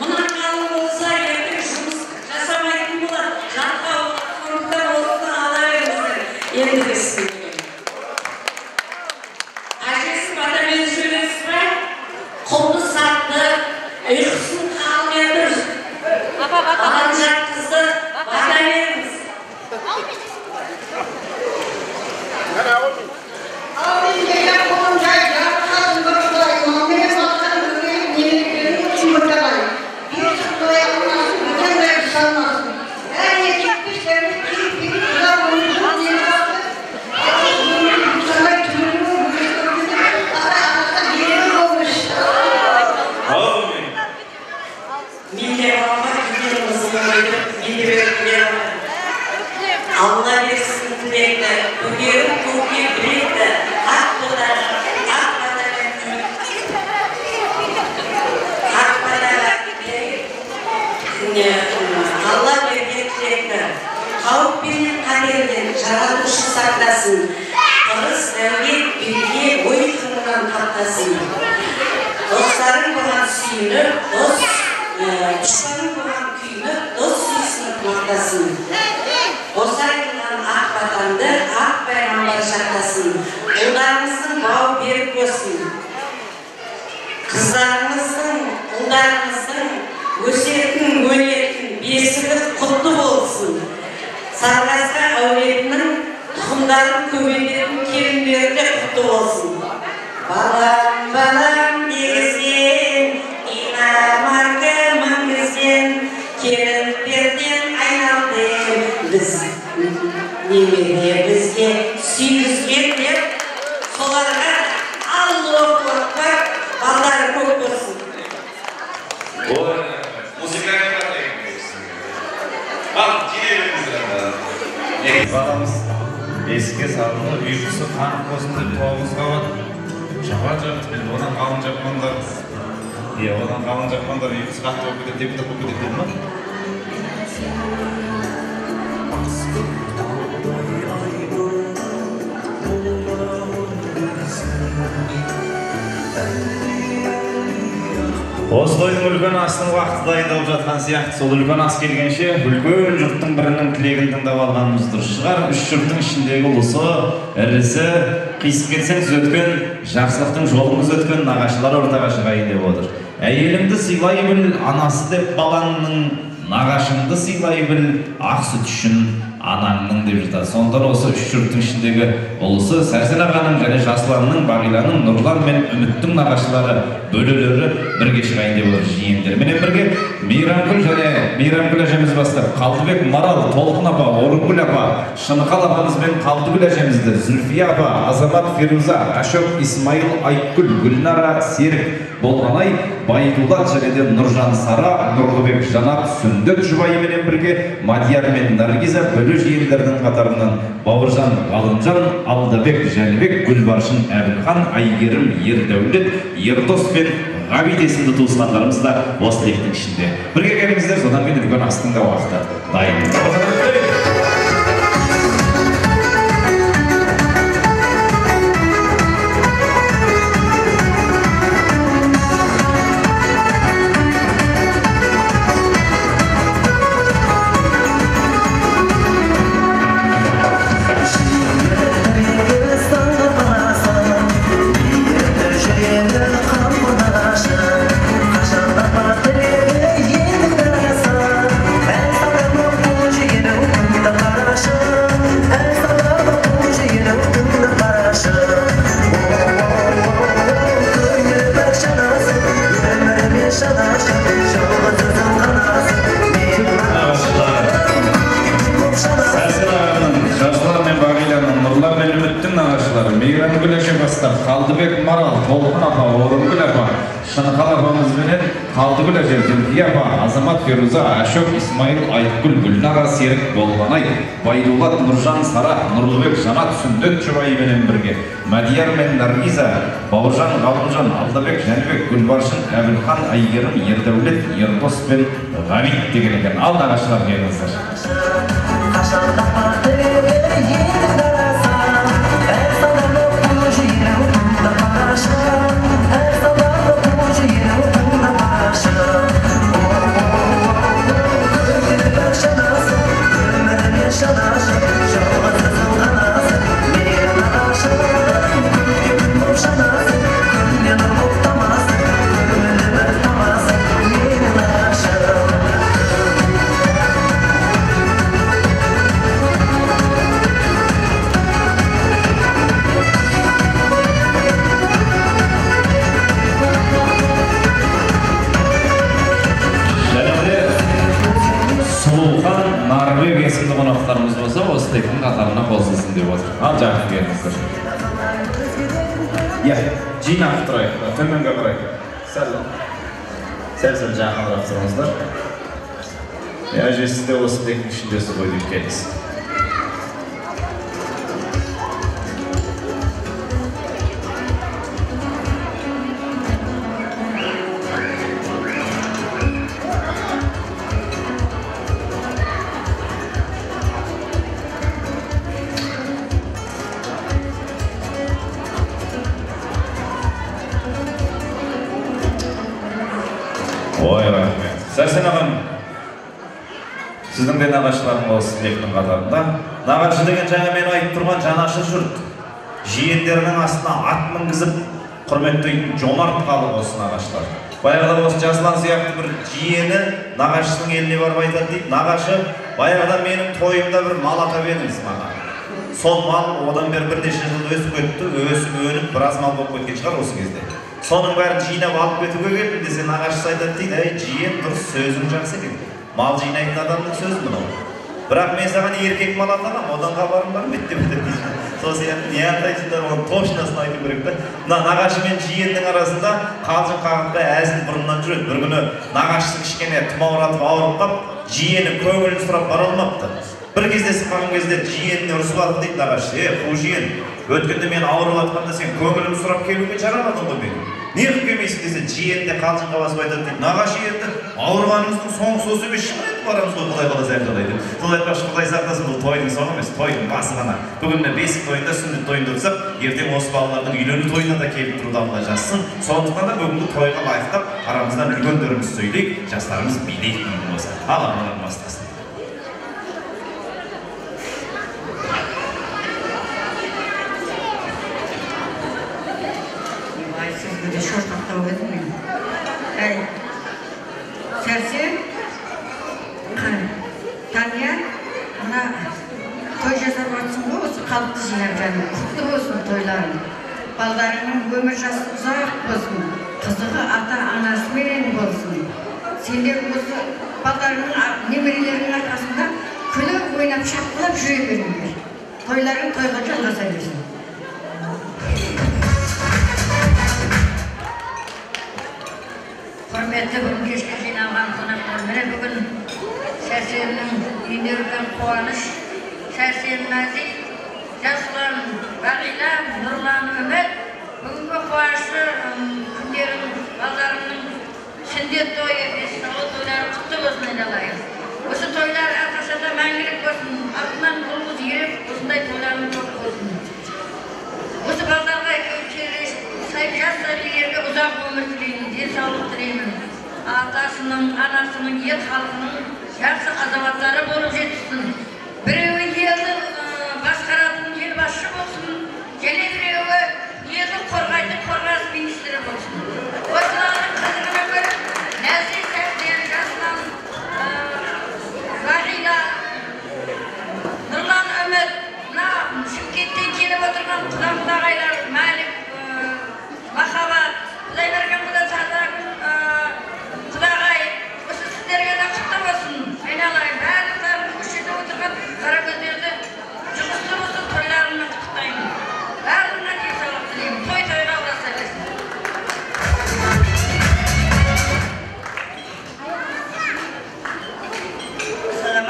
мына қалың болса ертең жұмыс жасамайтын болады, жалқау болады. Сондықтан осыны ала беріңіздер. Ендігі сізге. Әжесі батамен сөйлесіп па? Құлды сатты, ұйқысын қалың етіп, баланы жатқызды, бата беріңіз. Мен де балама келген қызым қойдым, мен де беріп келе алмадым. Алла берсін тілекті, көгеріп көкке білекті, ақ бодаға, ақ батамен үміт, ақ батаға беріп, Алла берген тілекті, қауіп пенен қатерден жаратушы сақтасын, ырыс дәулет береке ой қырынан таптасын. Достарың бұған сүйініп, дос дұшпаның бұған күйініп, дос сүйсініп мақтасын. Осы айтылған ақ батанды ақ пайғамбар жақтасын. Ұлдарыңыздың бауы берік болсын. Қыздарыңыздың, ұлдарыңыздың өсетін, өнетін бесігі құтты болсын. Сарқасқа әулетінің тұқымдарын көбейтетін келіндері де құтты болсын. Балам, балам дегізген, иномарка мінгізген, келіндерден айналды біз немере бізге сүйгізген деп, соларға Аллаху акбар, балдары көп болсын. Ой, музыкальный. Ал, келе беріңіздер. Баламыз бесікке салынды, ұйқысы қанық болсын деп 9 қабат жапан жапты. Енді одан қалың жапқандар, иә, одан қалың жапқандар ұйқысы қатты болып кетеді, депутат болып кетеді деді ма? Осы тойдың үлкен асының уақыты дайындалып жатқан сияқты. Сол үлкен ас келгенше үлкен жұрттың бірінің тілегін тыңдап алғанымыз дұрыс шығар. Үш жұрттың ішіндегі ұлысы, ірісі, қисық кетсең түзеткен, жақсылықтың жолын күзеткен нағашылар ортаға шығайын деп отыр. Әйеліңді сыйлай біл, анасы деп балаңның, нағашыңды сыйлай біл, ақ сүт үшін анаңның деп жатады. Сондықтан осы үш жұрттың ішіндегі ұлысы Сәрсен ағаның және Жасұланның, Бағиланың, Нұрлан мен Үміттің нағашылары, бөлелері бірге шығайын деп отыр жиендерменен бірге. Мейрамгүл және Мейрамгүл әжеміз бастап, Қалдыбек, Марал, Толқын апа, Орынгүл апа, Шынықал апамыз бен Қалдыгүл әжемізді, Зүлфия апа, Азамат, Фируза, Ашок, Исмаил, Айткүл, Гүлнара, Серік, Болғанай, Байдулат және де Нұржан, Сара, Нұрлыбек, Жанат, Сүндет жұбайыменен бірге Мадияр мен Наргиза бөле жиендердің қатарынан Бауыржан, Ғалымжан, Алдабек, Жәнібек, Гүлбаршын, Әбілхан, Айгерім, Ердәулет, Ердос пен Ғабит есімді туысқандарымыз да осы лектің ішінде. Бірге келіңіздер, содан кейін үлкен астың да уақыты дайын. Қашан Зүлфия апа, Азамат, Феруза, Ашок, Исмаил, Айткүл, Гүлнара, Серік, Болғанай, Байдулат, Нұржан, Сара, Нұрлыбек, Жанат, сүндет жұбайыменен бірге, Мадияр мен Наргиза, Бауыржан, Ғалымжан, Алдабек, Жәнібек, Гүлбаршын, Әбілхан, Әйгерім, Ердәулет, Ердос пен Ғабит деген екен. Ал нағашылар, келіңіздер. Қонақтарымыз болса, осы тілектің қатарына қосылсын деп отыр. Ал жақын келіңіздер. Иә, жинақ тұрайық, төменге қарай. Сәл-сәл жақынырақ тұрыңыздар. Әже, сіз де осы тілектің ішіндесіз ғой деп келіңіз. Ой, рахмет. Сәрсен ағам, сіздің де нағашыларың осы тілектің қатарында. Нағашы деген жаңа мен айтып тұрған жанашыр жұрт. Жиендерінің астына ат мінгізіп, құрметтейтін жомарт халық осы нағашылар. Баяғыда осы Жасұлан сияқты бір жиені нағашысының еліне барып айтады дейді. Нағашы, баяғыда менің тойымда бір мал атап едіңіз маған. Сол мал одан бері бірнеше жыл өсіп кетті, өсіп өніп біраз мал болып кеткен шығар осы кезде. Соның бәрін жинап алып кетуге келдім десе, нағашысы айтады дейді, әй жиен, дұрыс сөзің жақсы екен. Мал жинайтын адамның сөзі мынау. Бірақ мен саған еркек мал атағам, одан хабарым бар ма еді деп айтады дейді. Сол сияқты не атайсыңдар, оның точносын айту керек та. Мына нағашы мен жиеннің арасында қалжың қағытпай әзіл бұрыннан жүреді. Бір күні нағашысы кішкене тұмауратып ауырып қалып, жиені көңілін сұрап бара алмапты. Бір кездесіп қалған кезде жиеніне ұрысып алды дейді нағашысы. Е, қу жиен, өткенде мен ауырып жатқанда сен көңілімді сұрап келуге жарамадың ғой мен. Не қылып келмейсің десе, жиен де қалжыңға басып айтады дейді. Нағашы енді ауырғанымыздың соңғысы осы емес шығар енді, барамыз ғой, құдай қаласа әлі деп. Сол айтпақшы, құдай сақтасын, бұл тойдың соңы емес, тойдың басы ғана. Бүгін міне бесік тойында, сүндет тойында тұрсақ, ертең осы балалардың үйлену тойына да келіп тұруды Алла жазсын. Сондықтан да бүгінгі тойға лайықтап, арамыздан үлкендеріміз сөйлейік, жастарымыз билейік мүмкін болса. Ал аналар бастасын. Шошқақтау едім мен. Әй, Сәрсен, Тания, мына той жасап жатсың ғой, осы халықты жинап жаным. Құтты болсын тойларың. Балдарыңның өмір жасы ұзақ болсын. Қызығы ата-анасыменен болсын. Сендер осы балдарыңның, немерелеріңнің арқасында күліп ойнап шапқылап жүре беріңдер. Тойларың тойға жалғаса берсін. Құрметті бүгін кешке жиналған қонақтар, міне бүгін Сәрсеннің үйінде үлкен қуаныш. Сәрсен, Нәзік, Жасұлан, Бағила, Нұрлан, Үміт бүгінгі қуанышты күндерің, балдарымның сүндет тойы, бесік тойлары құтты болсын айналайын. Осы тойлар әрқашан да мәңгілік болсын, артынан ұл қыз еріп, осындай тойларың көп болсын. Осы балдарға жас сәбилерге ұзақ өмір тілеймін, денсаулық тілеймін. Атасының, анасының, ел халқының жақсы азаматтары болып жетсін. Біреуі елді басқаратын ел басшы болсын, және біреуі елді қорғайтын қорғаныс министрі болсын. Осылардың қызығына көріп, Нәзік, Сәрсен, Жасұлан, Бағила, Нұрлан, Үміт, мына Шымкенттен келіп отырған құда-құдағайлар, Мәлік, Махаббат, Құдайберген құда, Тазагүл құдағай, осы сіздерге де құтты болсын. Айналайын, барлықтарыңыз осы жерде отырған қаракөздерді жұғысты болсын, тойларыңмен құттықтаймын. Барлығына денсаулық тілеймін. Той тойға ұласа берсін.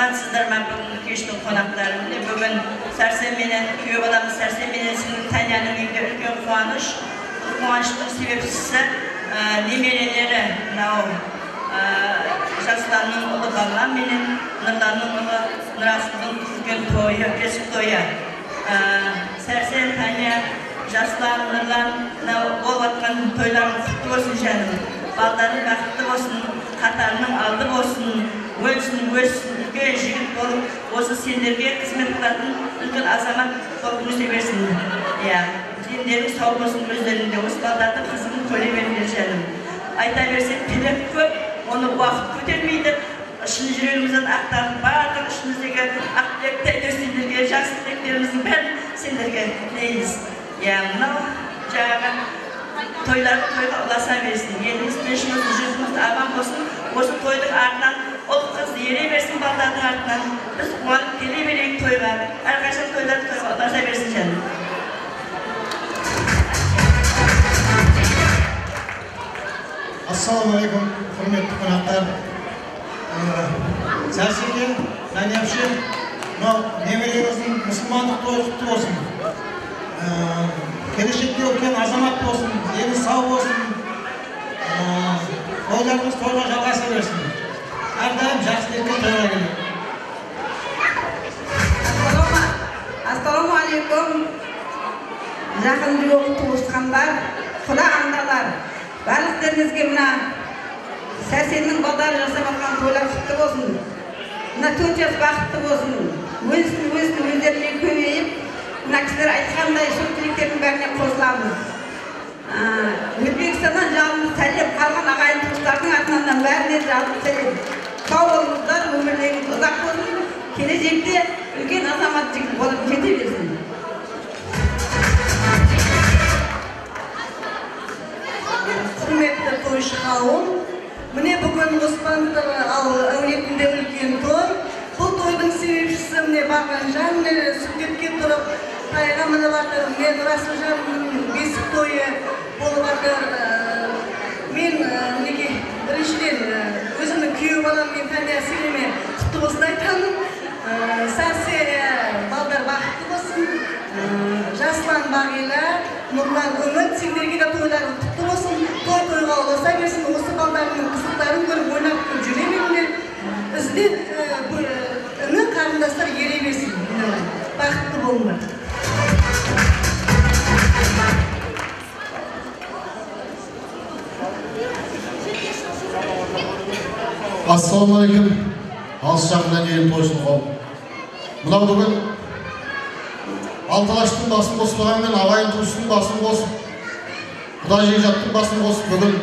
Саламатсыздар ма бүгінгі кештің қонақтары? Міне бүгін Сәрсен менен күйеу баламыз Сәрсен менен сіңлім Таняның үйінде үлкен қуаныш. Бұл қуаныштың себепшісі немерелері мынау Жасұланның ұлы Бағлан менен Нұрланның ұлы Нұрасылдың үлкен тойы, бесік тойы. Сәрсен, Таня, Жасұлан, Нұрлан, мынау болып жатқан тойларың құтты болсын жаным. Балдарың бақытты болсын, қатарының алды болсын, өлсін, өссін, үлкен жігіт болып, осы сендерге қызмет қылатын үлкен азамат болып өсе берсін. Иә, дендерің сау болсын өздеріңде, осы балдардың қызығын көре беріңдер жаным. Айта берсек, тілек көп, оны уақыт көтермейді. Шын жүрегімізден ақтарып, барлық ішіміздегі ақ тілекті сендерге, жақсы тілектеріміздің бәрін сендерге тілейміз. Иә, мынау жаңағы тойлар тойға ұласа берсін, еліміз тыныш болсын, жұртымыз аман болсын. Осы тойдың артынан ұл қыз ере берсін, балдардың артынан біз қуанып келе берейік тойға. Әрқашан тойлар тойға ұласа берсін жаным. Ассалаумағалейкум, құрметті қонақтар. Сәрсеке, Таня әпше, мынау немереңіздің мұсылмандық тойы құтты болсын. Келешекте үлкен азамат болсын, дені сау болсын, тойларымыз тойға жалғаса берсін. Әрдайым жақсы тілекпен тойға келейік. Ассалаумағалейкум, жақын жуық туысқандар, құда андалар. Барлықтарыңызге мына Сәрсеннің балдары жасап жатқан тойлар құтты болсын. Мына 4 жас бақытты болсын. Өсін, өсін, өздерімен көбейіп, мына кісілер айтқандай сол тілектердің бәріне қосыламыз. Өзбекстаннан жалынды сәлем, қалған ағайын туыстардың атынан да бәріне жалынды сәлем. Сау болыңыздар, өмірлеріңіз ұзақ болсын, келешекте үлкен азамат жігіт болып жете берсін. Құрметті тойшы қауым, міне бүгін Оспановтар әулетінде үлкен той. Бұл тойдың себепшісі міне Бағланжан, міне сүндетке тұрып тайға мініп жатыр. Міне Нұрасылжанның бесік тойы болып жатыр. Мен мінекей біріншіден өзімнің күйеу балам мен Таня сіңліме құтты болсын айтамын. Сәрсе балдар бақытты болсын, Жасұлан, Бағила, Нұрлан, Үміт, сендерге де тойларың құтты болсын. Той тойға ұласа берсін, осы балдарының қызықтарын көріп ойнап күліп жүре беріңдер. Ізден іні қарындастар ере берсін. Бақытты болыңдар. Ассалаумағалейкум, алыс жақыннан келген тойшыл қауым. Мынау бүгін алты алаштың басын қоспағанмен ағайын туыстың басын қосып, құда жекжаттың басын қосып, бүгін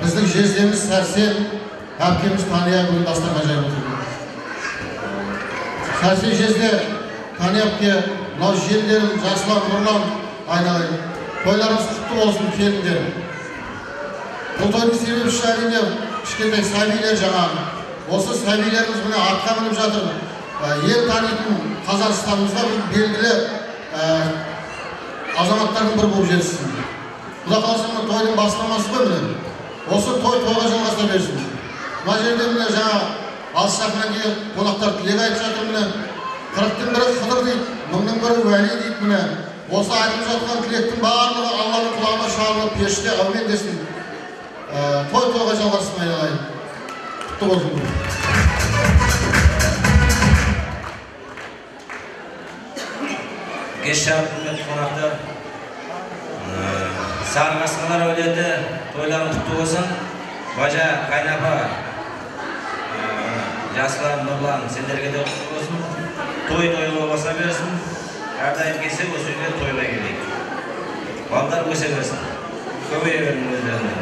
біздің жездеміз Сәрсен, әпкеміз Тания бүгін дастархан жайып отыр. Сәрсен жезде, Тания әпке, мынау жиендерім Жасұлан, Нұрлан айналайын. Тойларыңыз құтты болсын, келіндер. Бұл тойдың себепшісі әрине кішкентай сәбилер жаңағы. Осы сәбилеріміз міне атқа мініп жатыр. Ел танитын Қазақстанымызда бір белгілі азаматтардың бірі болып жетсін. Құда қаласа мына тойдың бастамасы ғой міне. Осы той тойға жалғаса берсін. Мына жерде міне жаңа алыс жақыннан келген қонақтар тілек айтып жатыр міне. 40-тың бірі Қыдыр дейді, 1000-ның бірі Уәли дейді міне. Осы айтылып жатқан тілектің барлығы Алланың құлағына шалынып, періште әумин десін. Той тойға жалғасын айналайын. Құтты болсын. Кеш жарық құрметті қонақтар, Сарықасқалар әулеті тойларың құтты болсын. Бажа, қайнапа, Жасұлан, Нұрлан, сендерге де құтты болсын. Той тойға баса берсін. Әрдайым келсе осы үйге тойға келейік. Балдар өсе берсін, көбейе берсін өздеріне.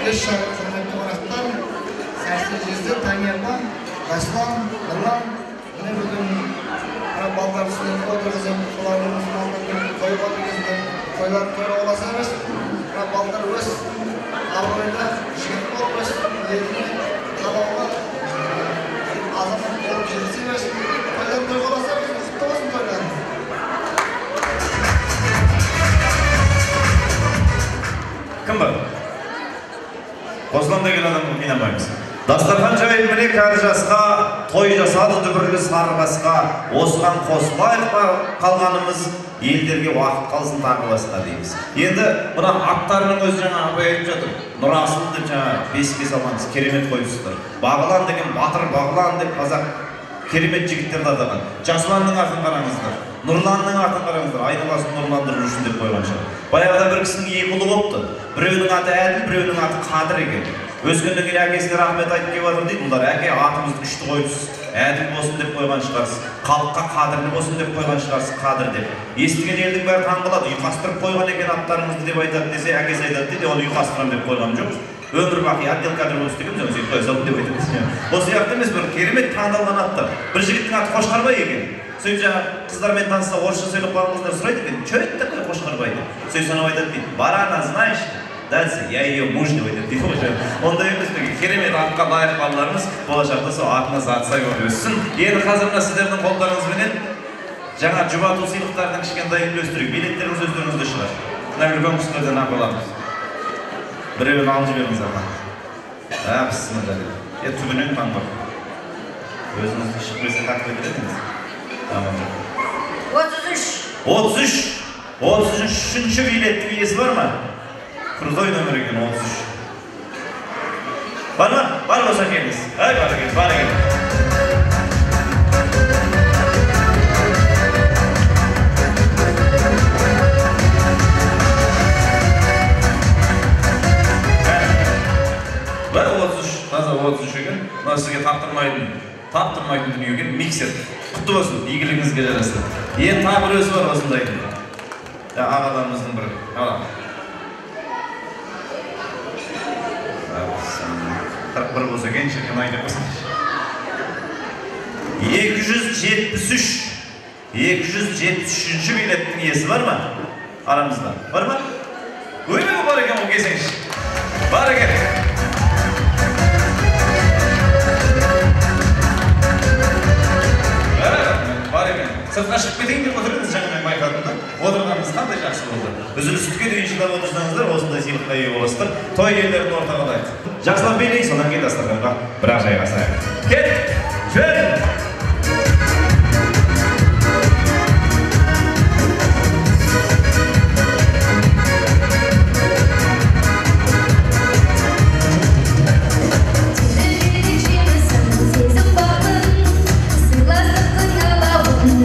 Кеш жарық құрметті қонақтар, Сәрсен жезде, Таня апа, Жасұлан, Нұрлан, міне бүгін мына балдарды сүндетке отырғызып, солардың мұсылмандық тойға отырғызды. Тойлар тойға ұласа берсін. Мына балдар өссін, абыройлы жігіт болып өссін, еліне қалаулы азамат болып жетісе берсін. Тойлар Қосылам деген адамға қинамаймыз. Дастархан жайып міне кәрі жасқа, той жасады дүбірлі сары қасқа, осыған қосылайық қалғанымыз, елдерге уақыт қалсын тағы басқа дейміз. Енді мына аттарының өзі жаңа абай айтып жатыр. Нұрасыл деп жаңа бесікке салғанбыз, керемет қойыпсыздар. Бағлан деген батыр Бағлан деп қазақ керемет жігіттерді атаған. Жасұланның атын қараңыздар, Нұрланның атын қараңыздар, айналасын нұрландыру үшін деп қойған шығар. Баяғыда бір кісінің екі ұлы болыпты. Біреуінің аты Әділ, біреуінің аты Қадір екен. Өскеннен кейін әкесіне рахмет айтып келіп жатыр дейді. Бұлар әке атымызды күшті қойыпсыз, әділ болсын деп қойған шығарсыз, халыққа қадірлі болсын деп қойған шығарсыз, Қадір деп. Естіген елдің бәрі таңғалады, ұйқастырып қойған екен аттарыңызды деп айтады десе, әкесі айтады дейді, оны ұйқастырамын деп қойған жоқпыз. Өмір бақи отдел кадр болып істегенбіз, оны сөйтіп қоя салдым деп айтады. Ол сияқты емес, бір керемет таңдалған аттар. Бір жігіттің аты Қошқарбай екен. Сөйтіп жаңа қыздармен таныса орысша сөйлеп қалған қыздар сұрайды екен, че это такое Қошқарбай деп. Сөйтіп санап айтады дейді, барана знаешь, дальше я ее муж деп айтады дейді ғой. Ондай емес, керемет атқа лайық балаларымыз болашақта сол атына зат сай болып өссін. Енді қазір мына сіздердің қолдарыңызбенен жаңа жұбату сыйлықтарының кішкентайын үлестірейік. Билеттеріңіз өздеріңізде шығар. Мына үлкен кісілерден ақ аламыз. Біреуін алып жіберіңіз апа. Бісміллә. Түбінен таңдап. Өзіңізді шығып келсе тартып кетер. Тамам. 33. 33. 33-ші билеттің иесі бар ма? Крутой номер екен 33. Бар ма? Бар болса келіңіз. Ай, бар екен, бар екен. Бар 33, таза 33 екен. Мына сізге таптырмайтын дүние екен, миксер. Құтты болсын, игілігіңізге жарасын. Енді тағы біреусі бар осындай. Ағаларымыздың бір. 41 болса екен, шіркін ай деп қойсаңшы. 273. 273-ші билеттің иесі бар ма? Арамызда. Бар ма? Ойбай, бар екен, ол келсеңші. Бар екен. Бар екен. Сыртқа шығып кетейін деп отыр едіңіз, жаңа мен байқадым да. Отырғаныңыз қандай жақсы болды. Үзіліске дейін шыдап отырсаңыздар, осындай сыйлыққа ие боласыздар. Той иелерін ортаға алайық. Жақсылап билейік, содан кейін дастарханға бірақ жайғасайық. Кет! Жібер! Өзім таптым,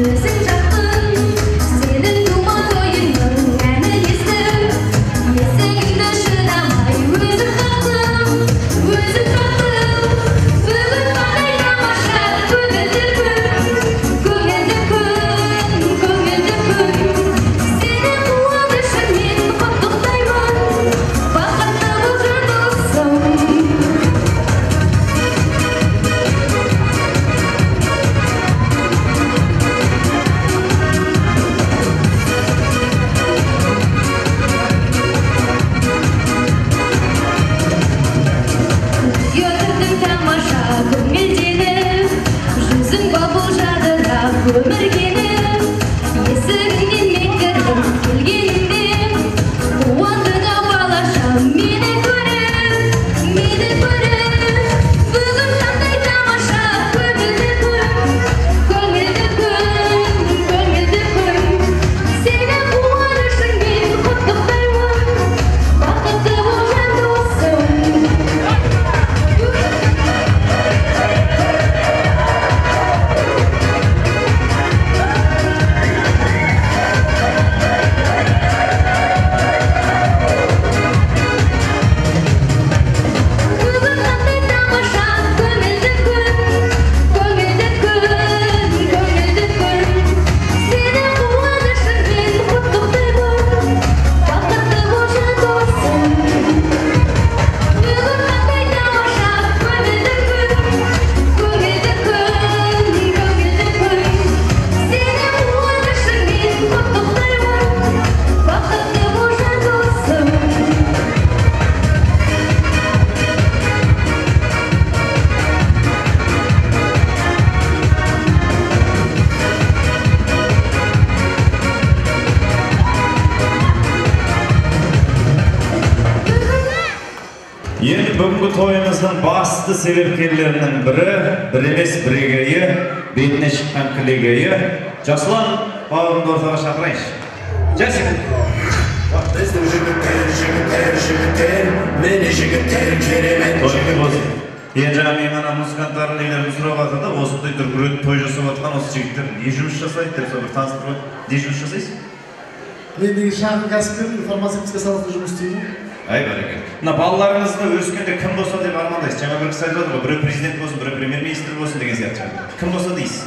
өзім таптым, бүгін қандай. бүгінгі тойымыздың басты себепкерлерінің бірі, бір емес бірегейі, бетіне шыққан кілегейі, Жасұлан бауырымды ортаға шақырайыншы. Жасик. Біздің жігіттер, жігіттер, жігіттер, міне жігіттер, керемет жігіттер. Енді жаңа мен ана музыканттардың нелерін сұрап жатыр да, осындай дүркіретіп той жасап жатқан осы жігіттер не жұмыс жасайды деп сол бір таныстырып қойды. Не жұмыс жасайсыз? Мен негізі шағын кәсіпкермін, фармацевтика саласында жұмыс істеймін. Ай, бәрекелді. Мына балаларыңызды өскенде кім болса деп армандайсыз? Жаңа бір кісі айтып жатыр ғой, біреу президент болсын, біреу премьер-министр болсын деген сияқты. Кім болса дейсіз?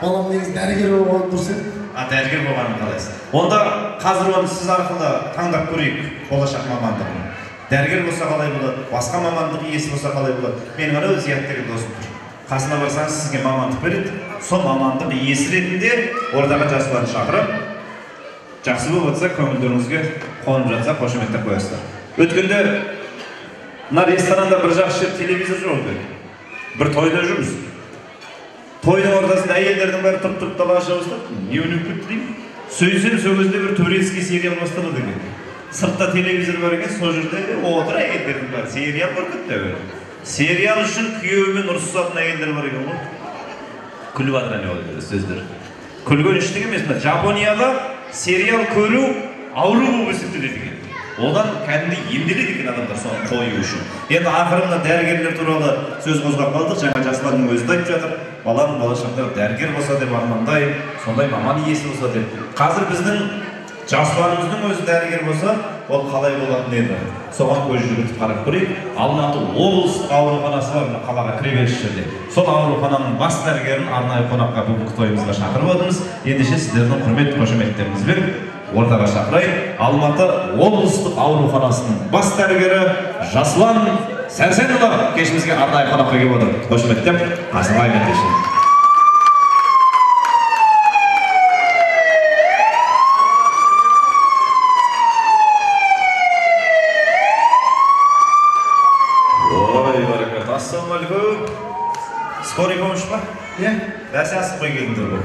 Балам негізі дәрігер болғаны дұрыс еді. А, дәрігер болғанын қалайсыз. Онда қазір оны сіз арқылы таңдап көрейік болашақ мамандығын. Дәрігер болса қалай болады, басқа мамандық иесі болса қалай болады. Менің анау Зият деген досым тұр. Қасына барсаңыз сізге мамандық береді. Сол мамандық иесі ретінде ортаға Жасұланды шақырып, жақсы болып жатса, көңілдеріңізге қонып жатса, қошеметтеп қоясыздар. Өткенде мына ресторанда бір жақсы жер телевизор жоқ екен. Бір тойда жүрміз. Тойдың ортасында әйелдердің бәрі тұрып-тұрып далаға шыға бастады. Не өніп кетті деймін. Сөйтсем, сол кезде бір турецкий сериал басталады екен. Сыртта телевизор бар екен, сол жерде отыр әйелдердің бәрі. Сериал көріп кетті әуелі. Сериал үшін күйеуімен ұрысатын әйелдер бар екен ғой. Күліп жатыр әне ол сөздер. Күлген ештеңе емес. Мына Жапонияда сериал көру ауру болып есептеледі екен. Одан кәдімгідей емделеді екен адамдар соны қою үшін. Енді ақыры мына дәрігерлер туралы сөз қозғап қалдық. Жаңа Жасұланның өзі де айтып жатыр. Балам болашақта дәрігер болса деп армандаймын, сондай маман иесі болса деп. Қазір біздің Жасұланымыздың өзі дәрігер болса, ол қалай болатын еді? Соған көз жүгіртіп қарап көрейік. Алматы облыстық ауруханасы бар, мына қалаға кіреберіс жерде. Сол аурухананың бас дәрігерін арнайы қонаққа бүгінгі тойымызға шақырып отырмыз. Ендеше сіздердің құрмет қошеметтеріңізбен ортаға шақырайын. Алматы облыстық ауруханасының бас дәрігері Жасұлан Сәрсенұлы кешімізге арнайы қонаққа келіп отыр. Қошеметтеп қарсылайық ендеше. Ой, баракат. Ассалаумағалейкум. Скорый помощь па? Иә. Бәсе асып қой келдіңдер ғой.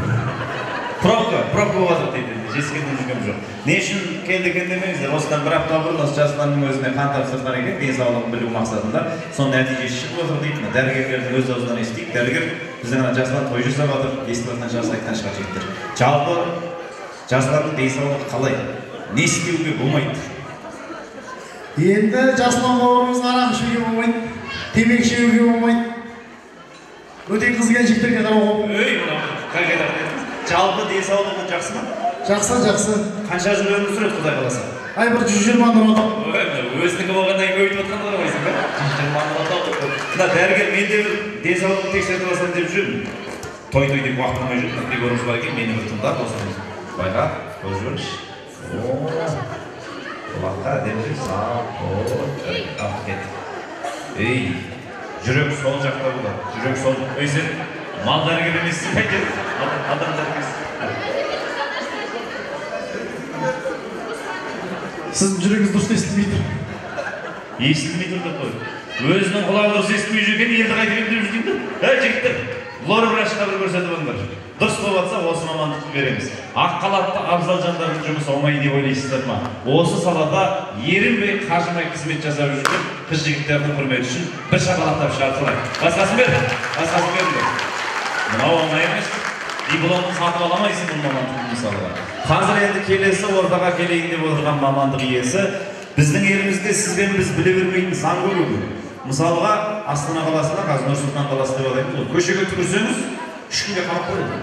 Пробка, пробка болып жатыр дейді. Жескенде жүргем жоқ. Не үшін келді екен демеңіздер. Осыдан бір апта бұрын осы Жасұланның өзіне қан тапсырған екен, денсаулығын білу мақсатында. Соның нәтижесі шығып отыр дейді. Мына дәрігерлердің өз аузынан естейік. Дәрігер біздің ана Жасұлан той жасап жатыр. Естіп жатқан шығарсыз, айтқан шығар жігіттер. Жалпы Жасұланның денсаулығы қалай? Не істеуге болмайды? Енді Жасұлан бауырымыздың арақ ішуге болмайды, темекі шегуге болмайды. Өте қыз келіншектерге қарауға болмайды. Ей, мынау қай қайда дедіңіз? Жалпы денсаулығы жақсы ма? Жақсы, жақсы. Қанша жыл өмір сүреді, Құдай қаласа? Ай, бір 120 нұр отау. Ой, мына өзінікі болғаннан кейін өйтіп отқандар ғой, ба? 120 нұр отау. Мына дәрігер, мен де бір денсаулығымды тексертіп алсам деп жүрмін. Той той деп уақыт болмай жүр. Мына приборымыз бар екен, мені бір тыңдап, осыны байқа, көріп жіберіңізші. О, құлаққа әдемі сау. О, ақ кетті. Ей, жүрек сол жақта болады. Жүрек сол. Ей, сен мал дәрігер емессің бе? Адам дәрігерсің. Сіздің жүрегіңіз дұрыс естілмей тұр. Естілмей тұр деп қой. Өзінің құлағы дұрыс естімей жүрген елді қайтып емдеп жүр деймін да. Ей, жігіттер, лор врачқа бір көрсетіп алыңдар. Дұрыс болып жатса, осы мамандықты береміз. Ақ халатты абзал жандардың жұмысы оңай деп ойлайсыздар ма? Осы салада ерінбей, қажымай қызмет жасап жүрген қыз жігіттердің құрметі үшін бір шапалақтап шығарып салайық. Басқасын бер, басқасын беріңдер. Мынау оңай емес. Дипломын сатып ала алмайсың бұл мамандықты мысалға. Қазір енді келесі ортаға келейін деп отырған мамандық иесі біздің елімізде сіз бен біз біле бермейтін заң көп екен. Мысалға, Астана қаласында, қазір Нұр-Сұлтан қаласы деп атаймыз ғой, көшеге түкірсеңіз, ешкімге қамап қояды.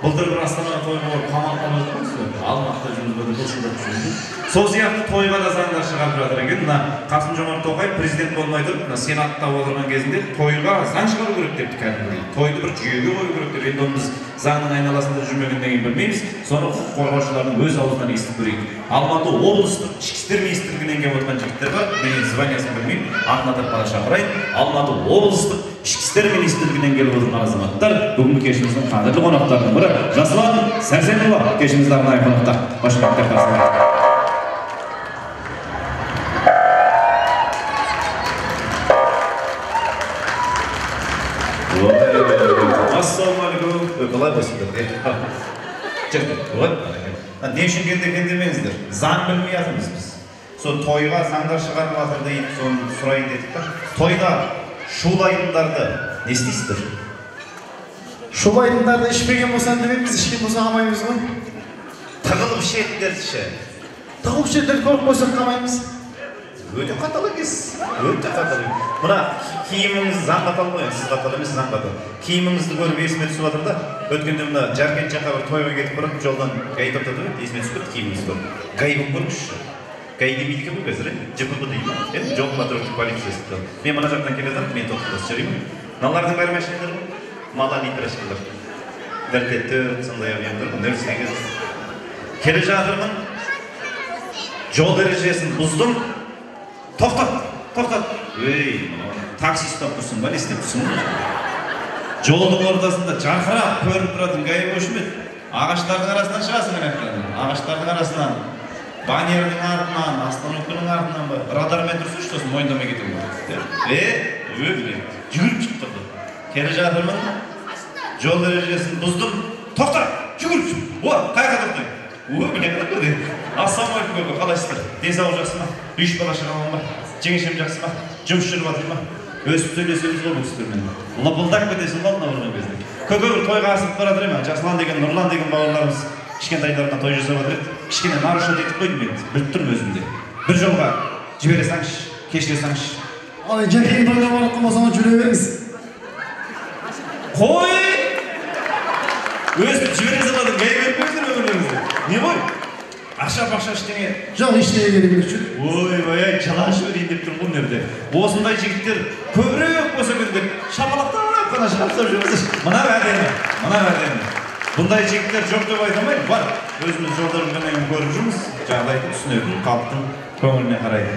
Былтыр бір Астанаға тойға барып қамалып қалып жатқан ғой, Алматыда жүрміз, бір былшылдап жүрміз. Сол сияқты тойға да заңдар шығарып жатыр екен. Мына Қасым-Жомарт Тоқаев президент болмай тұрып, мына сенатта отырған кезінде тойға заң шығару керек депті кәдімгідей. Тойды бір жүйеге қою керек деп. Енді оны біз заңның айналасында жүрмегеннен кейін білмейміз. Соны құқық қорғаушылардың өз аузынан естіп көрейік. Алматы облыстық ішкі істер министрлігінен келіп отырған жігіттер бар. Мен енді званиясын білмеймін. Атын атап қана шақырайын. Алматы облыстық ішкі істер министрлігінен келіп отырған азаматтар бүгінгі кешіміздің қадірлі қонақтарының бірі Жасұлан Сәрсенұлы кешімізді арнайы қонақта. Қошеметтеп қарсы алайық. Ассалаумағалейкум. Қалай болсыңдар? Не үшін келді екен демеңіздер. Заң білмей жатырмыз біз. Сол тойға заңдар шығарып жатыр дейді, соны сұрайын дедік та. Тойда шулайтындарды не істейсіздер? Шулайтындарды ішпеген болса демейміз, ішкен болса қамаймыз ғой. Тығылып ішетіндерді ше? Тығылып ішетіндерді көріп қойсақ қамаймыз. Өте қатал екенсіз, өте қатал. Мына киіміңіз заң қатал ғой, сіз қатал емес, заң қатал. Киіміңізді көріп есіме түсіп жатыр да. Өткенде мына Жаркент жаққа бір тойға кетіп барып, жолдан ГАИ тоқтатып еді, есіме түсіп кетті киіміңізді көріп. ГАИ болып көріңізші. ГАИ демейді екен ғой қазір, ЖПП дейді ма? Жол патрульдік полициясы. Мен мына жақтан келе жатырмын, мені тоқтатасыз, жарай ма? Мыналардың бәрі машиналар ғой. Малолитражкалар. 1.4 сондай объемдар, 0.8. Келе жатырмын, жол ережесін бұздым. Тоқтат, тоқтат. Ей, такси ұстап тұрсың ба, не істеп тұрсың? Жолдың ортасында жарқырап көрініп тұратын ГАИ болушы ма еді? Ағаштардың арасынан шығасың ана жақтан. Ағаштардың арасынан, баннердің артынан, остановканың артынан ба? Радармен тұрсыншы, сосын мойындамай кетемін. Жүгіріп шығып тұрды. Келе жатырмын, жол ережесін бұздым. Тоқтат, жүгіріп шығып. О, қай жаққа тоқтаймын? Ассалаумағалейкум, көке, қалайсыздар? Денсаулық жақсы ма? Үш бала шағам ба? Жеңешем жақсы ма? Жұмыс жүріп жатыр ма? Өсіп сөйлесеміз ғой бұл кісілермен. Лыпылдап кетесің ғой алдына барған кезде. Көке бір тойға асығып бара жатыр ема. Жасұлан деген, Нұрлан деген бауырларымыз кішкентайларынан той жасап жатыр еді. Кішкене нарушать етіп қойдым енді, біліп тұрмын өзімде. Бір жолға жібере салыңызшы, кешіре салыңызшы. Ал енді жәркенің тойына барып жатқан болсаңыз жүре беріңіз. Қой! Өстіп жібере салады, гай беріп қойыңыздар өмірлеріңізде. Не ғой? Ақша-бақша ештеңе? Жоқ, ештеңе керек емес, жүр. Ойбай, жалаң жіберейін деп тұрмын ғой мына жерде. Осындай жігіттер көбірек болса екен деп шапалақтап қана шығарып салып жүрміз. Мына әдемі, мына әдемі. Бұндай жігіттер жоқ деп айта алмаймын, бар. Өзіміз жолда жүргеннен кейін көріп жүрміз, жағдайды түсінетін, халықтың көңіліне қарайды.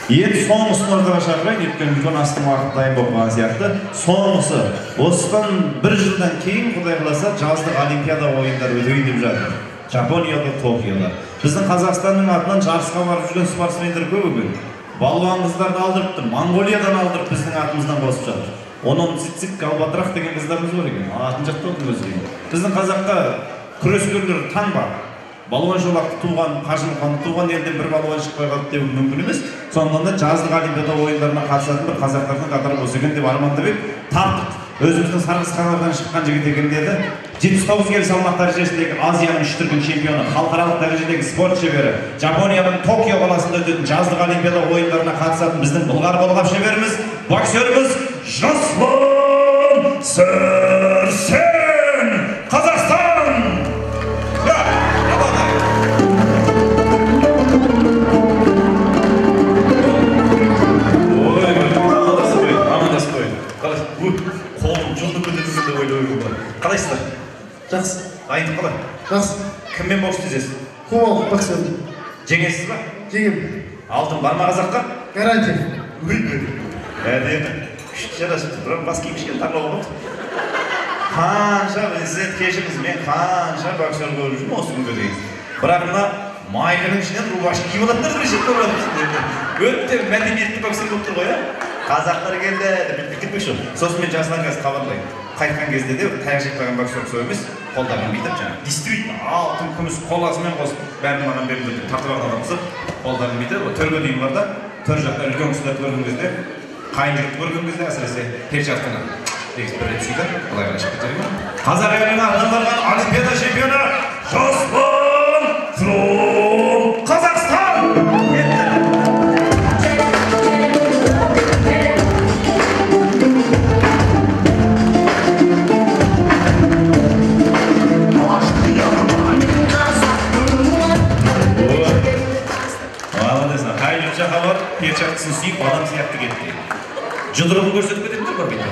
Енді соңғысын ортаға шақырайын, өйткені үлкен астың уақыты дайын болып қалған сияқты. Соңғысы, осыдан бір жылдан кейін, Құдай қаласа, жаздық олимпиада ойындары өтейін деп жатыр. Жапонияда, Токиода. Біздің Қазақстанның атынан жарысқа барып жүрген спортсмендер көп екен. Балуан қыздарды алдырыпты, Моңғолиядан алдырып біздің атымыздан қосып жатыр. Онон Цицик Галбатрах деген қыздарымыз бар екен. Атын жаттаудың өзі қиын. Біздің қазақта күрескерлер таңба. Балуан Шолақты туған, Қажымұқанды туған елден бір балуан шықпай қалды деу мүмкін емес. Сондықтан да жаздық олимпиада ойындарына қатысатын бір қазақтардың қатары болса екен деп армандап едік, таптық. Өзіміздің Сарықасқалардан шыққан жігіт екен деді. 79 келі салмақ дәрежесіндегі Азияның 3 дүркін чемпионы, халықаралық дәрежедегі спорт шебері, Жапонияның Токио қаласында өтетін жаздық олимпиада ойындарына қатысатын біздің былғары қолғап шеберіміз, боксеріміз Жасұлан Сәрсен, Қазақстан! Қалайсыздар? Жақсы. Дайындық қалай? Жақсы. Кіммен бокс десесіз? Кубалық боксер. Жеңесіз ба? Жеңемін. Алтын бар ма қазаққа? Гарантия. Әдемі. Күшті жарасыпты. Бірақ бас киім кішкене тарлау болды. Қанша, сіз енді кешіріңіз, мен қанша боксер көріп жүрмін осы күнге дейін. Бірақ мына майканың ішінен рубашка киіп алатындар бірнеше көріп жатырмыз. Өте мәдениетті боксер болып тұр ғой, ә? Қазақтар келді деп бүйтіп кетпекші. Сосын мен Жасұлан қазір хабарлаймын. Қайтқан кезде де таяқ жеп қалған боксер ұқсап емес, қолдарын бүйтіп жаңағы действительно алтын күміс қоласымен қосып бәрін маған беріңдер деп тартып алған адам ұқсап қолдарын бүйтіп төрге дейін бар да, төр жақта үлкен кісілерді көрген кезде, қайын жұртты көрген кезде әсіресе перчатканы дегізіп бір рет сүйді, былай қарай шығып кетер ме? Қазақ елінің атынан барған олимпиада чемпионы Жасұлан from Қазақстан! Перчаткасын сүйіп, адам сияқты кетті. Жұдырығын көрсетіп кетеді бар бейті.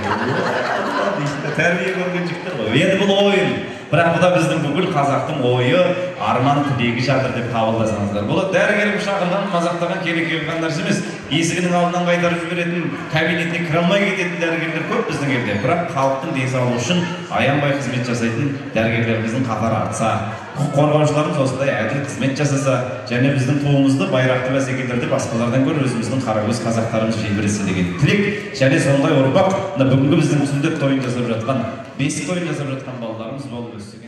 Тәрбие көрген жігіттер ғой. Енді бұл ойын. Бірақ бұл да біздің бүкіл қазақтың ойы, арман тілегі жатыр деп қабылдасаңыздар болады. Дәрігер шақырған, мазақтаған, керек келген нәрсе емес. Есігінің алдынан қайтарып жіберетін, кабинетіне кіре алмай кететін дәрігерлер көп біздің елде. Бірақ халықтың денсаулығы үшін аянбай қызмет жасайтын дәрігерлеріміздің қатары артса, құқық қорғаушыларымыз осындай әділ қызмет жасаса, және біздің туымызды байрақты бәсекелерде басқалардан гөрі өзіміздің қаракөз қазақтарымыз желбіресе деген тілек, және сондай ұрпақ мына бүгінгі біздің сүндет тойын жасап жатқан, бесік тойын жасап жатқан балаларымыз болып өссе.